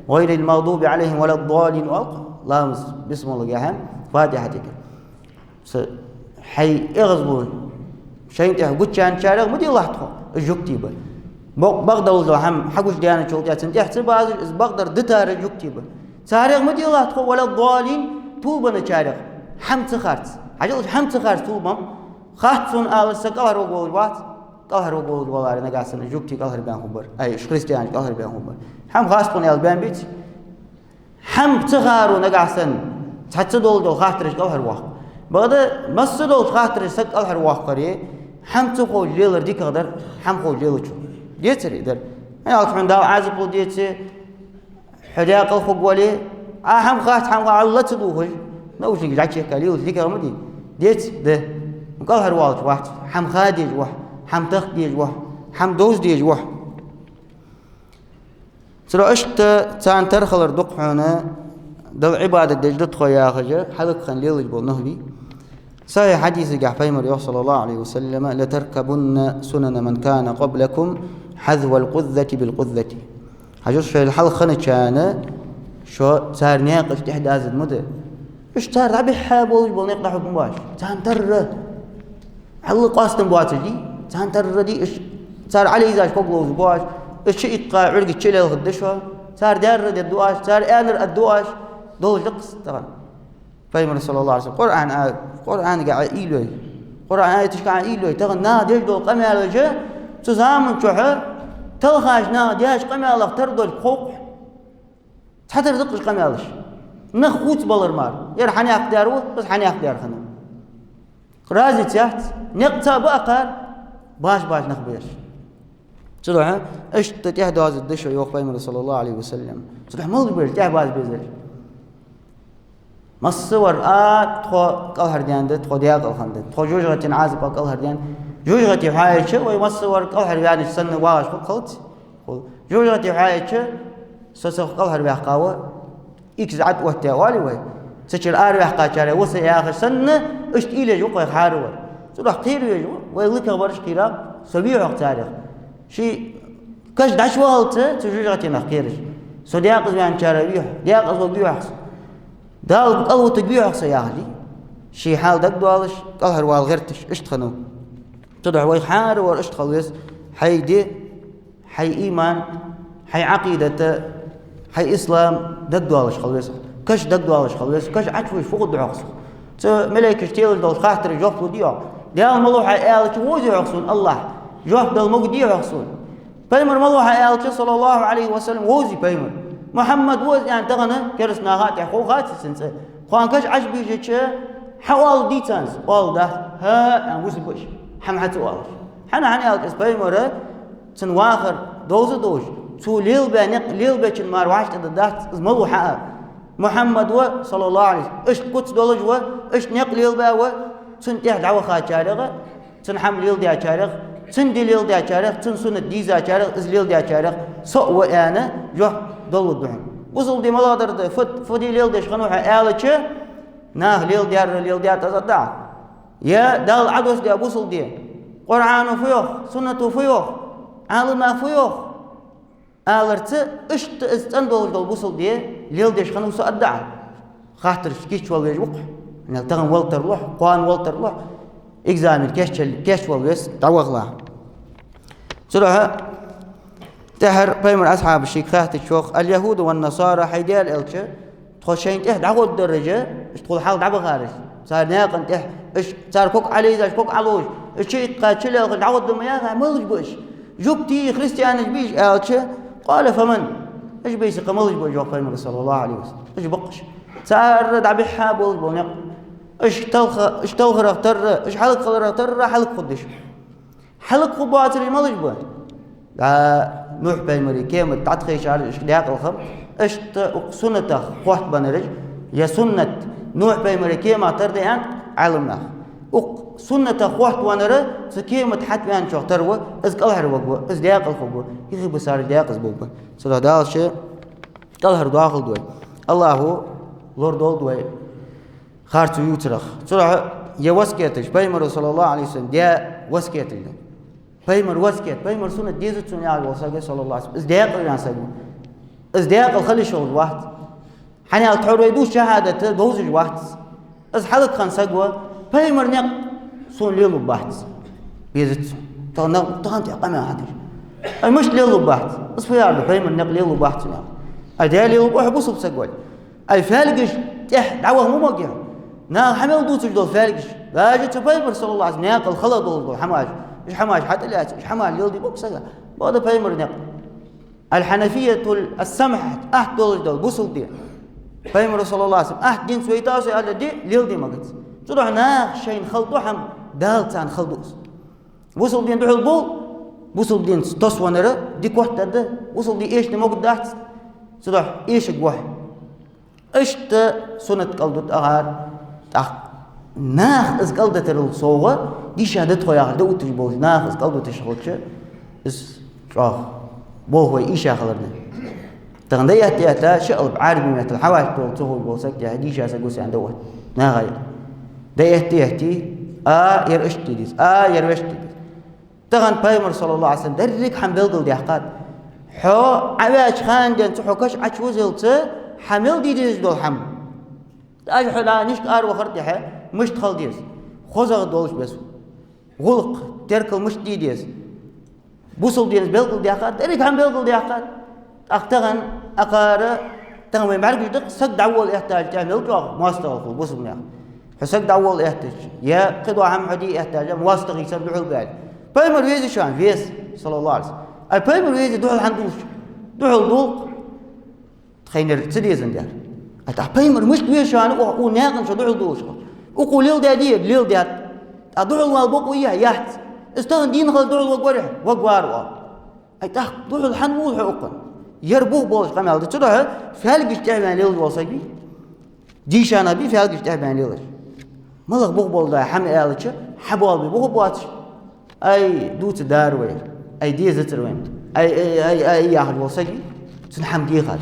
«غير المغضوب عليهم ولا الضالين» оал-кх, ламаз, бисмаллагахьа, фатихьатага. Са хьай эгӀазло шайна тӀехьа гучаяьнначарех ма делахь тхо, уж жугтий ба. Бо-, бакъдолаш дола хӀама хьагучадаьнначул тӀехьа цунна тӀехьа ца базаш, из бакъдар дитар жугтий ба. Царех ма делахь тхо, «ولا الضالين», толабенначарех. ХӀама ца харц. Хьажал, хӀама ца харц толабенна. Харцон алар са кӀалхарваргволаш вац, кӀалхарваргволаш валаре нагахьа санна жугтий кӀалхарбаьнна хургбар, ай, уж христианаш кӀалхарбаьнна хургбар. ХӀама харц хьона аьле баьннабеций? ХӀама ца харо нагахьа санна, цхьацца долаш дола хаттараш кӀалхарвоаккх. Бакъда масса долча хаттарашца саг кӀалхарвоаккхаре, хӀама ца ховш лелар дикагӀа дар, хӀама ховш лелачул. Децаре дар. ХӀана аьлча хьона Дала Ӏазап лу деце, хьо декъала хургвале, Ӏа хӀама хац, хӀама ха Ӏалла ца дувхаш, наушникаш дӀачуяхка лелаш дикагӀа ма дий. Деце, да. КӀалхарваьннача вац, хӀама ха дезаш ва хьо, хӀама тахка дезаш ва хьо, хӀама довза дезаш ва хьо. Цудухьа иштта царна тара хилар дукха хьона Далла Ӏибадат деш да тхо яхаш, хьалхагӀа хинна лелаш бола нах бий. Сахьихь хьадисагахь пайхамара йоах, صلى الله عليه وسلم: «لتركبن سنن من كان قبلكم حذو القذة بالقذة». Хьажал, шоайла хьалха хинначарна шо цар наькъаш тӀехьа дазаргда. Уж цар дӀабихьа болаш бола никъ дӀахьоргба оаш. Царна тара. Хьалла къоастам боацаш дий, царна тара дий уж. Цар Ӏалайзаш ког ловзаргба оаш. Уж чу иккха Ӏургача чу лелхаргда шо. Цар даьр дергда оаш, цар аьннар аргда оаш. Долаш да-кх из тахан. Пайхамара, صلى الله عليه وسلم, Къуръан а, Къуръанага Ӏа уйла йой. Къуръан аяташка Ӏа уйла йой. Тахан наха деш дола къамаьлаш, цу заман чухь талхаш наха деш къамаьлах тара долга хов-кх. Цхьатара да-кх уж къамаьлаш. Нах хувцабалар мара. Ер хьанехк даьр ва, из хьанехк даьр хиннав. Разница яц. Никъ цаӀ ба акхар, баш-баш нах ба ераш. Цудухьа иштта тӀехьа дозаргда шо, йоах пайхамара, صلى الله عليه وسلم. Цудухьа малаш ба ераш тӀехьа база безараш? Массавар а тхо кӀалхардаьнна да, тхо даькъала хинна да, тхо жожагӀатен Ӏазапах кӀалхардаьнна. ЖожагӀате хьаяьлча, вай массавар кӀалхарваьннача санна вагӀаш хургхилац. ЖожагӀате хьаяьлча, со цох кӀалхарваьккхав, иккза Ӏад оттаяь оалий вай. Цу чура араваьккхачарех ва со яхаш санна, иштта уйла еш ва-кх вай хӀаравар. Цудухьа кхеравеш ва, вай лакхагӀбараш кхераб, со вий-хьогӀ царех. Ший каша дӀачувахалца цу жожагӀатенах кхераш. Со даькъаза ваьнначарех вий-хьогӀ, даькъаза волга вий-хьогӀ со. Дала кӀалвитаргвий-хьогӀ со яхалга. Ший хьал дагадоалаш, кӀалхарвала гӀерташ, иштта хиннав. Цудухьа вай хӀаравар иштта хила веза, хьай ди, хьай иман, хьай Ӏакъидат, хьай ислам дагадоалаш хила веза. Каша дагадоалаш хила веза. Каша Ӏочувуш фу хургда-хьогӀ со? Цу малейкаша телаш долча хаттара жоп лургдий-хьогӀ? Даьла малав хьо аьлча, вовзий-хьогӀ сона АллахӀ? Жоп дала могаргдий-хьогӀ сона? Пайхамар малав хьо аьлча, صلى الله عليه وسلم, вовзий пайхамар. Мухьаммад ва из аьнна тахан кераста наха тӀехьа хов хац цун цӀи. Кхоана каша Ӏочубийжача, хьаоаларгдий царна из? Оаларгдац. ХӀаа, аьнна, вусаргба уж, хӀама хьа ца оалаш. ХӀана? ХӀана аьлча из пайхамар, цун вахар довза а довзаш, цо лелабаь никъ лелабечун мара вӀаштӀехьдаргдац, из малав хьаала. Мухьаммад ва, صلى الله عليه وسلم, иштта куц долаш ва, иштта никъ лелабаь ва, цунна тӀехьа дӀавахачарех, цун хӀама леладаьчарех, цун ди леладаьчарех, цун суннат дийзачарех, из леладаьчарех со а ва аьнна, жоп далургда хьона. Бусалба ди малагӀдар да, фу, фу ди леладеш хиннав хьо аьлча, наха леладаьр леладаьд, из аргда Ӏа? Е Дала Ӏодоссадаь бусалба ди? Къуръано фу йоах, суннато фу йоах, Ӏаламнаха фу йоах аларца, иштта из цӀена долаш дола бусалба ди леладеш хиннав со аргда Ӏа? Хаттарашта кийчвала везаш ва-кх хьо. Тахан вала тарлу хьо, кхоана вала тарлу хьо, экзамен кийчвал-, кийчвала веза, дӀавахалахь. Цудухьа тӀехьара пайхамара асхьабаша шийга хаьттача йоах: «اليهود والنصارى», хьай Даьла элча, тхо шоайна тӀехьа дӀагӀоргдараш, уж тхол хьалха дӀабахараш, цар наькъа тӀехьа, уж цар ког Ӏолайзаш, ког Ӏоловш, уж чу иккха чу лелхаш дӀагӀоргда ма яхий, малаш ба уж? Жугтий, христианаш бий уж аьлча, «قال فمن؟» Уж бийса кхы малаш ба уж, йоах пайхамара, صلى الله عليه وسلم. Уж ба-кх уж. Цар дӀабихьа болаш бола никъ. Уж талха-, уж талхарах тара, уж хьалхахиларах тара хьалхахургдолаш. Хьалхахургбоацараш малаш ба? ДӀа Нухь пайхамара кемат дӀатӀахайшача уж даькъала хиннаб, иштта укх суннатах хоаттабеннараш, е суннат Нухь пайхамара кемах тара да аьннад Ӏаламнаха. Укх суннатах хоаттабеннар цу кемат хьатӀаваьнначох тара ва, из кӀалхарваргва, из даькъала хургва, юхебисараш даькъаза боларгба. Цудухьа Дала ше кӀалхардоахалда вай. АллахӀа лорадолда вай харцо ювцарах. Цудухьа ер васкеташ, пайхамара, صلى الله عليه وسلم, даь васкеташ да. Пайхамара васкет, пайхамара суннат дезац сона яхаш вола саг, صلى الله عليه وسلم, из даькъала ваьнна саг ва. Из даькъала хила йиш йолаш вац. ХӀана аьлча тхьовра вай дувц шахӀадат, довзаш вац. Из хьалхахинна саг ва, пайхамара никъ сона лелалургбац. Безац сона. Тахан, тахан тӀехьа къамаьл хьадеш. Ай, мишта лелалургбац? Из фу яхар да, пайхамара никъ лелалургбац сона яхар? Ай, Даьла лелалургба хьона бусалба саг вале. Ай, фаьлгаш тӀехьа дӀаваха ма могий хьо. Наха хьа мел дувцаш дола фаьлгаш. Даже цу пайхамара, صلى الله عليه وسلم, наькъал хала долаш дола хӀамаш. Уж хӀамаш хьатӀалаьца, уж хӀамаш леладе ма могий сага. Бакъда пайхамара никъ. الحنفية السمحة, атта долаш дола бусалба ди. Пайхамара, صلى الله عليه وسلم, атта динца вайтав со аьлча, ди леладе магац. Цудухьа наха шоайна хала ду хӀама, Дала царна хала ду из. Бусалба дина духьал бул, бусалба динца тосвеннар ди котдаргда, бусалба ди эшаде могаргдац. Цудухьа эшаргва хьо. Иштта суннат кӀалдут акхар, тӀаккха Нах из кӀалдитарал совгӀа, дийша да тхо яхар да отташ болча, нах из кӀалдиташ хилча, из чӀоагӀа болх вай ийша хиларна. Тахан дӀаэтта-этта, ши алап Ӏарбий меттала хьаваьча дола ца ховш вола саг, тӀехьа дийша саг ва сен да вай. Наха дӀаэтта-этта, а, ер иштта де деза, а, ер вешта де деза. Тахан Пайхамара, саллаллахӀу Ӏалайхи ва саллам, деррига хӀама белгалдаьккхад. Хьо Ӏаваьча хана денз хьо каша Ӏочувозалца, хьа мел де дезаш дола хӀама. Даже хьо нишка аравахар тӀехьа, мишта хила деза. ХозагӀа долаш беса. ГӀулакх, теркал мишта де деза. Бусалба динас белгалдаьккхад, деррига хӀама белгалдаьккхад. ТӀаккха тахан акхар, тахан вай бӀаргаш да-кх, саг дӀаволла эттача тӀехьа мел чӀоагӀа моастагӀал хул бусалба наьха. Хьо саг дӀаволла эттача, е кхыдола хӀама хьо де эттача, моастагӀий санна духьал баьлча. Пайхамар везий шоана? Вез, саллаллахӀу Ӏалайхи ва саллам. Ай, Пайхамар везий духьал хӀана дуллаш? Духьал дул-кх. Тхайнара ца дезаш дар. Ай, тӀаккха Пайхамар мишта веза шоана, укх, укх наькъа чу духьал дуллаш хилча? Укхо леладаьдий, леладаьд. ТӀаккха духьал вала бокъо йий, яц. Из тахан дийна хилча духьал варгварий хьо? Варгвар, оал. Ай, тӀаккха духьал хӀана вол хьо укхунна? Ер бух болаш къамаьл да. Цудухьа фаьлгаш тӀехьа ваьнна лелаш вола саг вий? Дийша нах бий фаьлгаш тӀехьа баьнна лелаш? МалагӀа бух болаш да хӀама аьлча, хьабоалабе бух боацаш. Ай, дувца дар вай, ай, дезацар вайна, ай, ай, ай, ай, яхаш вола саг вий, цунна хӀама дехад.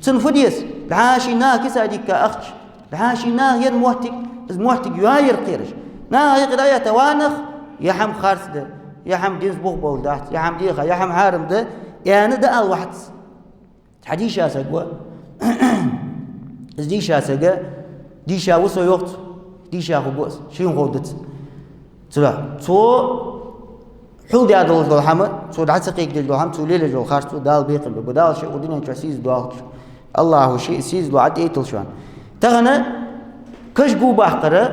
Цунна фу деза? БӀаьший наха киса дикка ахча, бӀаьший наха енна моттиг, из моттиг йоаер кхераш. Наха юкъе дӀаэтта, ва нах, ер хӀама харц да, ер хӀама динца бух болаш дац, ер хӀама деха, ер хӀама хьарам да, аьнна дӀаала вац. Цхьа дийша саг ва. Из дийша саг, дийша ва со йоах цо, дийша хургва из, шийна ховргда цунна. Цудухьа цо хьулдаь долаш дола хӀама, цо дӀа ца кхайкадеш дола хӀама, цо лелаеш дола харцо Дала бекхам бергба. Дала ший укх дунен чу сийза доахалда шо. АллахӀа ший сийза ло ӀотӀаэтталда шоана. Тахан каша гу баккхар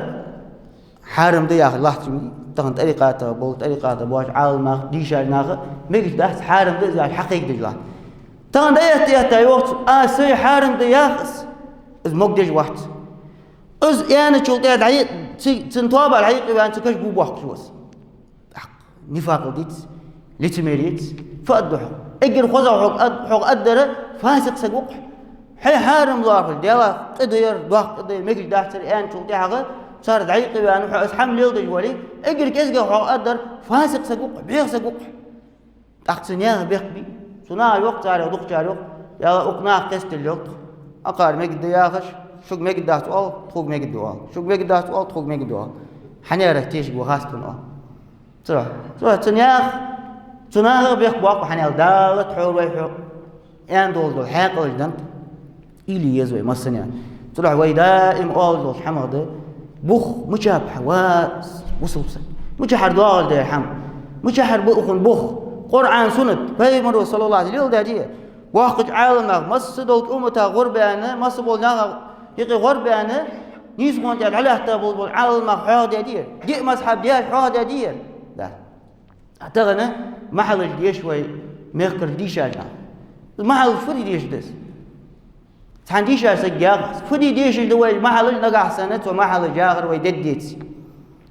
хьарам да яхаш латташ ма дий. Тахан тӀарикъатах бола, тӀарикъатах боацаш Ӏаламнаха, дийшача наха мегаш дац хьарам да из яхаш хьакхайкадеш латта. Тахан дӀаэтта-этта йоах цо, аз сай хьарам да йоах из, из могадеш вац. Из аьнначул тӀехьа дӀа-, ци-, цун тоабах дӀаюкъеваьнна, цу каша гу боаккхаш ва из. ТӀаккха нифакъал диц, лицемериец, фу аргда хьога? Эггара хозагӀа хьога арг-, хьога аргдар, фасикъ саг ва-кх хьо. Хьай хьарам лоархӀаш, Даьлах къа дар, доккха къа дар, мегаш дацар аьнначул тӀехьагӀа, цар дӀаюкъеваьнна, хьо из хӀама леладеш вале, эггара кӀезигагӀа хьога аргдар, фасикъ саг ва-кх хьо, бӀеха саг ва-кх хьо. ТӀаккха цу наьха бехк бий? Цу наха йоах, царех дукхачар йоах, Даьла, укх наха кхесталлал тхо. Акхар мегаргда яхаш, шуга мегаргдац оал, тхога мегаргда оал. Шуга мегаргдац оал, тхога мегаргда оал. Хьаннера тешаргва хац тхона оал. Цудухьа, цудухьа цу наьха, цу наха бехк боаккх, хӀана аьлча Дала тхьовра вай хьо аьнна долаш дола хьаькъалаш да-кх. Уйла е еза вай массане а. Цудухьа вай даим оалаш долча хӀамах да: бух мичаб хьа ва, бусалба саг? Мичахьара доагӀаш да ер хӀама? Мичахьара ба укхун бух? Къуръан, суннат, Пайхамара, саллаллахӀу Ӏалайхи ва саллам, леладаьдий? Боккхача Ӏаламнаха, массадолча умматах гӀорбаьнна, массаболча наха юкъе гӀорбаьнна, нийсхо тӀа дӀалаьтта болаш бола Ӏаламнах хьоахадаьдий? Диъ мазхӀаб даьш хьоахадаьдий? Дац. Тахан махьалаш деша вай мехкара дийшача наха. Махьалаш фу де дезаш да из? Цхьан дийшача сага яхар: фу де дезаш да вай махьалаш, нагахьа санна цо махьалаш яхар вай дергдеце?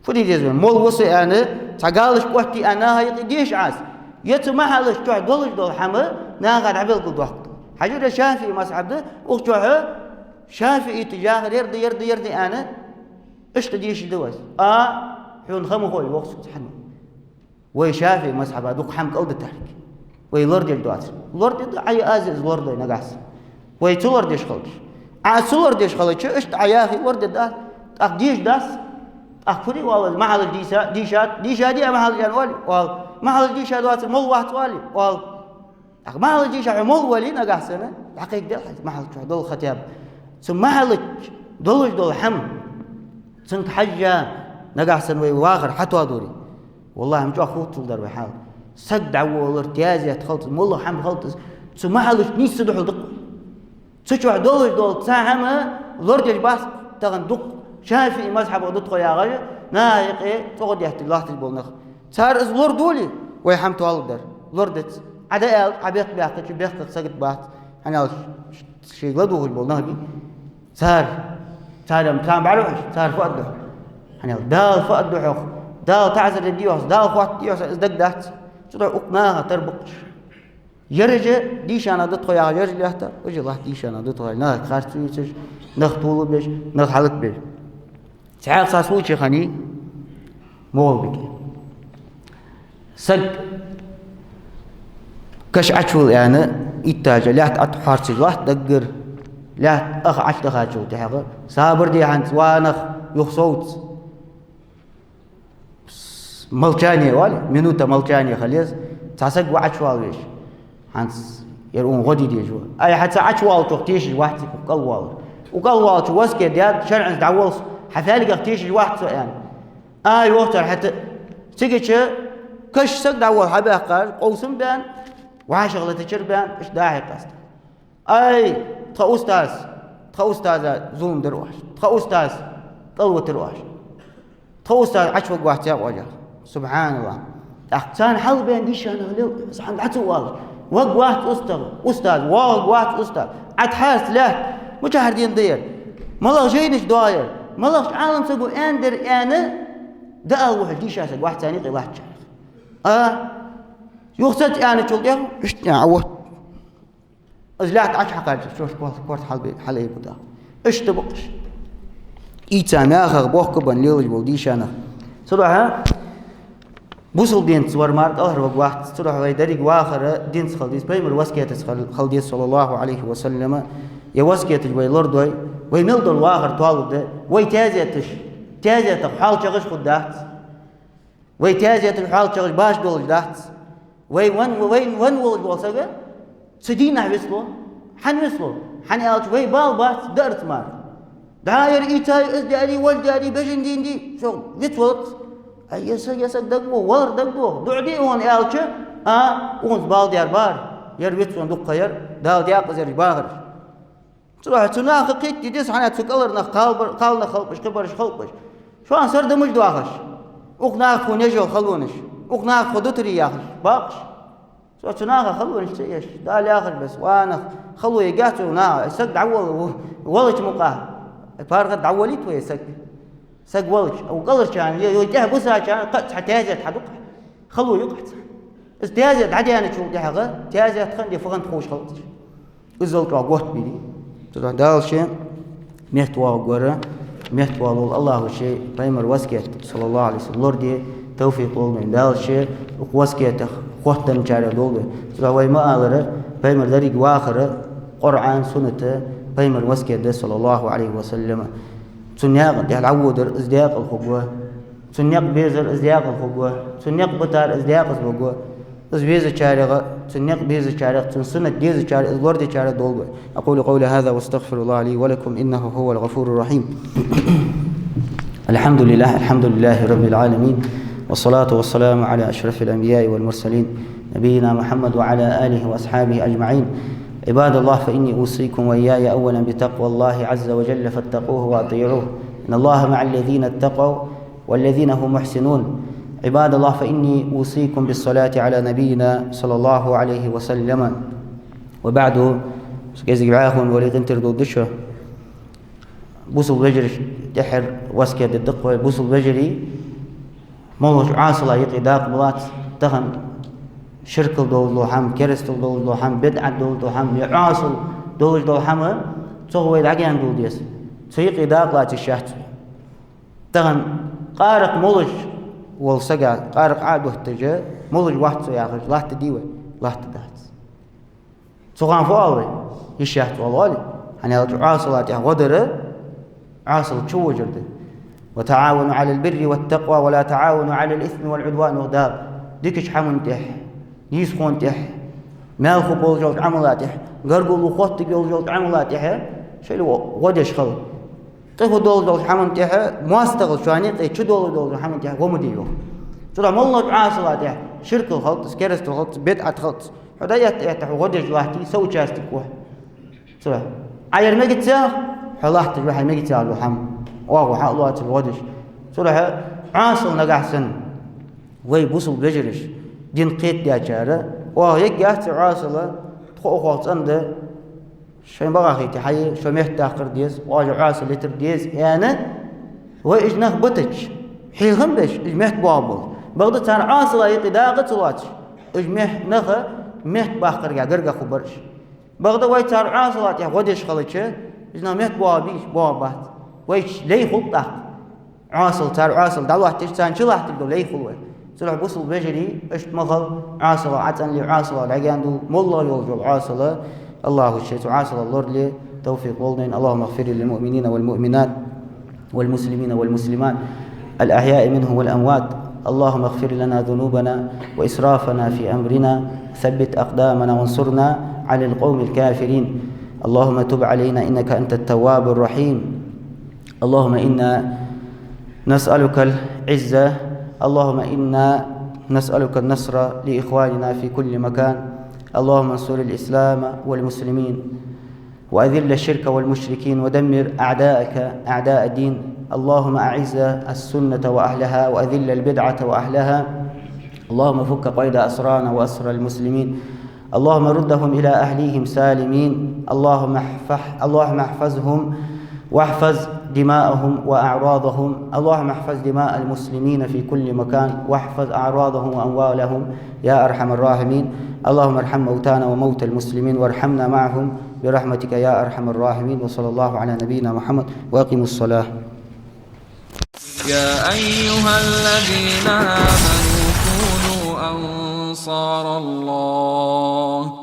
Фу де деза вай? Молла ва со аьнна, цхьа галаш оттае аьнна, наха юкъе деша Ӏа из. Е цу махьалаш чу долаш дола хӀама наха дӀабелгалдоаккх. Хьажал, ШафиӀий мазхӀаб да, укх чу ШафиӀиташа яхар ер да, ер да, ер да аьнна, иштта дешаш да вай из? А, хьона ха ма хой, йоах цо, цхьанне. Вай ШафиӀий мазхӀаба дукха хӀама кӀалдитарг вай лорадеш доацар. Лорадергда Ӏа, аз из лорадой нагахьа санна. Вай ца лорадеш хилча. Ӏа ца лорадеш хилча, иштта Ӏа яхе лорадергдац, тӀаккха дешаргдац. ТӀаккха фу де оал из, махьалаш дийша, дийшад, дийшадий Ӏа махьалаш аьнна оалий? Оал. Махьалаш дийша доацар молла вац оалий? Оал. ТӀаккха махьалаш дийша хьо молла вале нагахьа санна, дӀакхайкаде хьайца махьал чу дола хатеб. Цу махьала чу долаш дола хӀама, цунга хьежжа, нагахьа санна вай вахар хьатоадой. ВаллахӀи, ма чӀоагӀа хувцалуш дар вай хьал. Саг дӀаволлар, тезет хилац, моллагӀа хӀама хилац, цу махьала чу нийсса духьал да-кх. Цу чу долаш дола цхьа хӀама лорадеш бац тахан дукха. ШафиӀий мазхӀабах да тхо яхаш, наха юкъе цӀогӀа детташ латташ бола нах. Цар из лорадоле, вай хӀама тоалургдар. Лорадац. Ӏа дӀааьлча, Ӏа бехк баьккхача, бехках сагот бац. ХӀана аьлча шийга ладувгӀаш бола нах бий. Цар, цар-м царна бӀарахьош, цар фу аргда хьона? ХӀана аьлча Дала фу аргда хьона? Дала таӀзар дергдий хьона, Дала хоаттаргдий хьона, из дагдац. Цудухьа укх наха тара ба-кх уж. Ераш дийша нах да тхо яхаш ераш латт, уж латт дийша нах да тхо яхаш, нахага харцо ювцаш, нах тувлабеш, нах хӀалакбеш. Цхьаькха цхьа случай хиннай, мугӀал бикъе. Саг каша Ӏочувала аьнна, иттаж лаьтта Ӏохьарцаш латт даггара, лаьтта ах Ӏочудахачул тӀехьагӀа, сабар де хӀанз, ва нах, юхасовца. Молчание оал, минута молчания хила еза, цхьа саг ва Ӏочувала везаш. ХӀанз ер укхунна гӀо де дезаш ва. Ай, хьо ца Ӏочуваллачох тешаш вац укх кӀалвалар. Укх кӀалваллачо васкет даьд, шарӀанца дӀаволла, хьа фаьлгах тешаш вац со аьнна. Ай, йоах цар, хӀаьта а. Цигача каша саг дӀаволла хьабаьккхар, къовсам баьнна, вӀашагӀлетачар баьнна, иштта дӀа-хьа къаьста. Ай, тха устаз, тха устаза зулам дир оаш, тха устаз кӀалвитар оаш, тха устаз Ӏочуваргвац яхаш. СубхьаналлахӀ. ТӀаккха царна хьалбаьнна дийша нах лел, цхьанне дӀа ца оалаш. Варгвац устаз, устаз, воагӀаргвац устаз. Ӏотхьарц лаьтта, мичахьара дийна да ер? МалагӀа жайнаш доагӀа ер? МалагӀча Ӏалам саго аьннадар аьнна, дӀаала вухьаш дийша саг вац царна юкъе латтачарех. А? Юха саца аьнначул тӀехьагӀа, иштта аьнна, а вот. Из лаьтта Ӏочухьакхача, чош кор-, корта хьалбе-, хьалайбу тӀаккха. Иштта ба-кх уж. Ийца мехах бохкабенна лелаш бола дийша нах. Цудухьа бусалба динца вар мара кӀалхарваргвац, цудухьа вай деррига вахар динца хила деза, пайхамара васкетаца хила, хила деза, саллаллахӀу Ӏалайхи ва саллама. Ер васкеташ вай лорадой, вай мел дола вахар тоалургда, вай таьзеташ, таьзетах хьоалчагӀаш хургдац. Вай таьзеташ хьоалчагӀаш башха долаш дац. Вай венна, вай венна волаш вола саг цу дийнахьа вицлу. ХӀана вицлу? ХӀана аьлча вай бала бац даарца мара. ДӀа ер ийцай, из даьрий, вож даьрий, бежан дийнадий, со вицвалац. Ай, ер саг, ер саг дагадох, валар дагадох. ДуӀа де укхунна аьлча, а, укхунца бала даьр бар. Ер вицвенна дукха ха яр, Дала декъаза ераш бахараш. Цудухьа цу наха кхетаде деза, хӀана аьлча цу кӀалхара нах кхалбар-, кхалнах халкъаш, кхыбараш халкъаш. Шоана сардамаш доахаш. Укх наха тхона еш йола халонаш. Укх наха тхо дутарий яхаш. Бакъаш. Цо цу наха халонаш ца еш. Дала яхар бесса, ва нах, хало ергьяц цу наха. Саг дӀаволла, валача мукъагӀа. ПаргӀата дӀаволлийт вай саг. Саг валача. Укх кӀалхарчарна, е, е тӀехьа бусачарна, кхы а цхьа таьзет хьаду-кх. Хало ю-кх цхьа. Из таьзет дӀадаьнначул тӀехьагӀа, таьзет хинна де фу хиннад ховш хилац. Иззал чӀоагӀа готта бий. Цудухьа Дала ше метта воагӀаргвар, метта воалла волча АллахӀа ше пайхамара васкет, саллаллахӀу Ӏалайхи ва саллам, лораде тавфикъ лолда вайна. Дала ше укх васкетах хоттаденначарех долда вай. Цудухьа вай ма аллара, пайхамара деррига вахар Къуръан, суннат, пайхамара васкет да, саллаллахӀу Ӏалайхи ва саллама. Цун наькъа тӀа дӀаводар из декъала хургва. Цун никъ безар из декъала хургва. Цун никъ битар из декъаза варгва. Из везачарех, цун никъ безачарех, цун суннат дезачарех, из лорадечарех долда вай. أقول قولي هذا وأستغفر الله لي ولكم إنه هو الغفور الرحيم. الحمد لله، الحمد لله رب العالمين، والصلاة والسلام على أشرف الأنبياء والمرسلين، نبينا محمد وعلى آله وأصحابه أجمعين. عباد الله، فإني أوصيكم وإياي أولا بتقوى الله عز وجل فاتقوه وأطيعوه. إن الله مع الذين اتقوا والذين هم محسنون. عباد الله، فإني أوصيكم بالصلاة على نبينا صلى الله عليه وسلم. وبعد. КӀезига вӀаьхун вале, къинтӀера дола дешаш. Бусалба вежарий, тӀеххьара васкет дергда-кх вай, бусалба вежарий, моллагӀча Ӏасала юкъе дакъа ма лаца, тахан ширкал долаш дола хӀама, керастал долаш дола хӀама, бидӀат долаш дола хӀама, е Ӏасал долаш дола хӀама, цох вай дӀагаьна дулла деза. Цу юкъе дакъа лаца йиш яц вай. Тахан къаракъ молаш вола сага, къаракъ Ӏо а дотташ, молаш вац со яхаш, латтадий вай? Латтадац. Цу хана фу оал вай? Йиш яц оал, оалий? ХӀана аьлча Ӏасала тӀехьа гӀо дар, Ӏасал чу вожар да. وتعاونوا على البر والتقوى ولا تعاونوا على الإثم والعدوان, йоах Дала. Дикача хӀаман тӀехьа, нийсхонна тӀехьа, маьл хургболаш йолча Ӏамала тӀехьа, гаргало хоттаргйолаш йолча Ӏамала тӀехьа шоайла гӀо-, гӀо деш хила. Къе хургдолаш долча хӀаман тӀехьа, моастагӀал шоана юкъе чудоалаш долча хӀаман тӀехьа гӀо ма де, йоах. Цудухьа моллагӀча Ӏасала тӀехьа ширкал хилац, керастал хилац, бидӀат хилац. Хьо дӀаэтта-этта хьо гӀо деш латтий, соучастник ва хьо. Цудухьа Ӏа ер мегац яхаш, хьо латташ ва хьай мегац яхаш дола хӀама. ОагӀув хьа а лоацаш гӀо деш. Цудухьа Ӏасал нагахьа санна, вай бусалба вежарий, дин кхетадаьчар, оаха ергьяц из Ӏасал, тхо укхох цӀена да, шоай бакъахьа хете хьае, шо меттадаккхар деза, оаш Ӏасал йитар деза, аьнна, вай уж нах битача, хьехам беш, уж меттабоагӀаргболаш. Бакъда царна Ӏасала юкъе дакъа ца лоацаш, уж мет-, нах меттабаккхарга гаргагӀа хургбар уж. Бакъда вай цар Ӏасала тӀехьа гӀо деш хилча, уж нах меттабоагӀаргбий уж? БоагӀаргбац. Вайча лай хул тӀаккха. Ӏосал, цар Ӏосал дӀалоаттадеш, царна чулоаттадергдола лай хул вай. Цудухьа, бусалба вежарий, иштта ма хила Ӏосалах ӀацӀанле, Ӏосалах дӀагаьна дулла, моллагӀа йолча Ӏосалах, АллахӀа ше цу Ӏосалах лорале тавфикъ лолда вайна. اللهم اغفر للمؤمنين والمؤمنات والمسلمين والمسلمات الأحياء منهم والأموات. اللهم اغفر لنا ذنوبنا وإسرافنا في أمرنا، ثبت أقدامنا وانصرنا على القوم الكافرين. اللهم تب علينا إنك أنت التواب الرحيم. اللهم إنا نسألك العزة. اللهم إنا نسألك النصر لإخواننا في كل مكان. اللهم انصر الإسلام والمسلمين، وأذل الشرك والمشركين، ودمر أعداءك أعداء الدين. اللهم أعز السنة وأهلها، وأذل البدعة وأهلها. اللهم فك قيد أسرانا وأسرى المسلمين. اللهم ردهم إلى أهليهم سالمين. اللهم احفح-، اللهم احفظهم واحفظ دماءهم وأعراضهم. اللهم احفظ دماء المسلمين في كل مكان، واحفظ أعراضهم وأموالهم يا أرحم الراحمين. اللهم ارحم موتانا وموتى المسلمين، وارحمنا معهم برحمتك يا أرحم الراحمين. وصلى الله على نبينا محمد، وأقيموا الصلاة. يا أيها الذين آمنوا كونوا أنصار الله.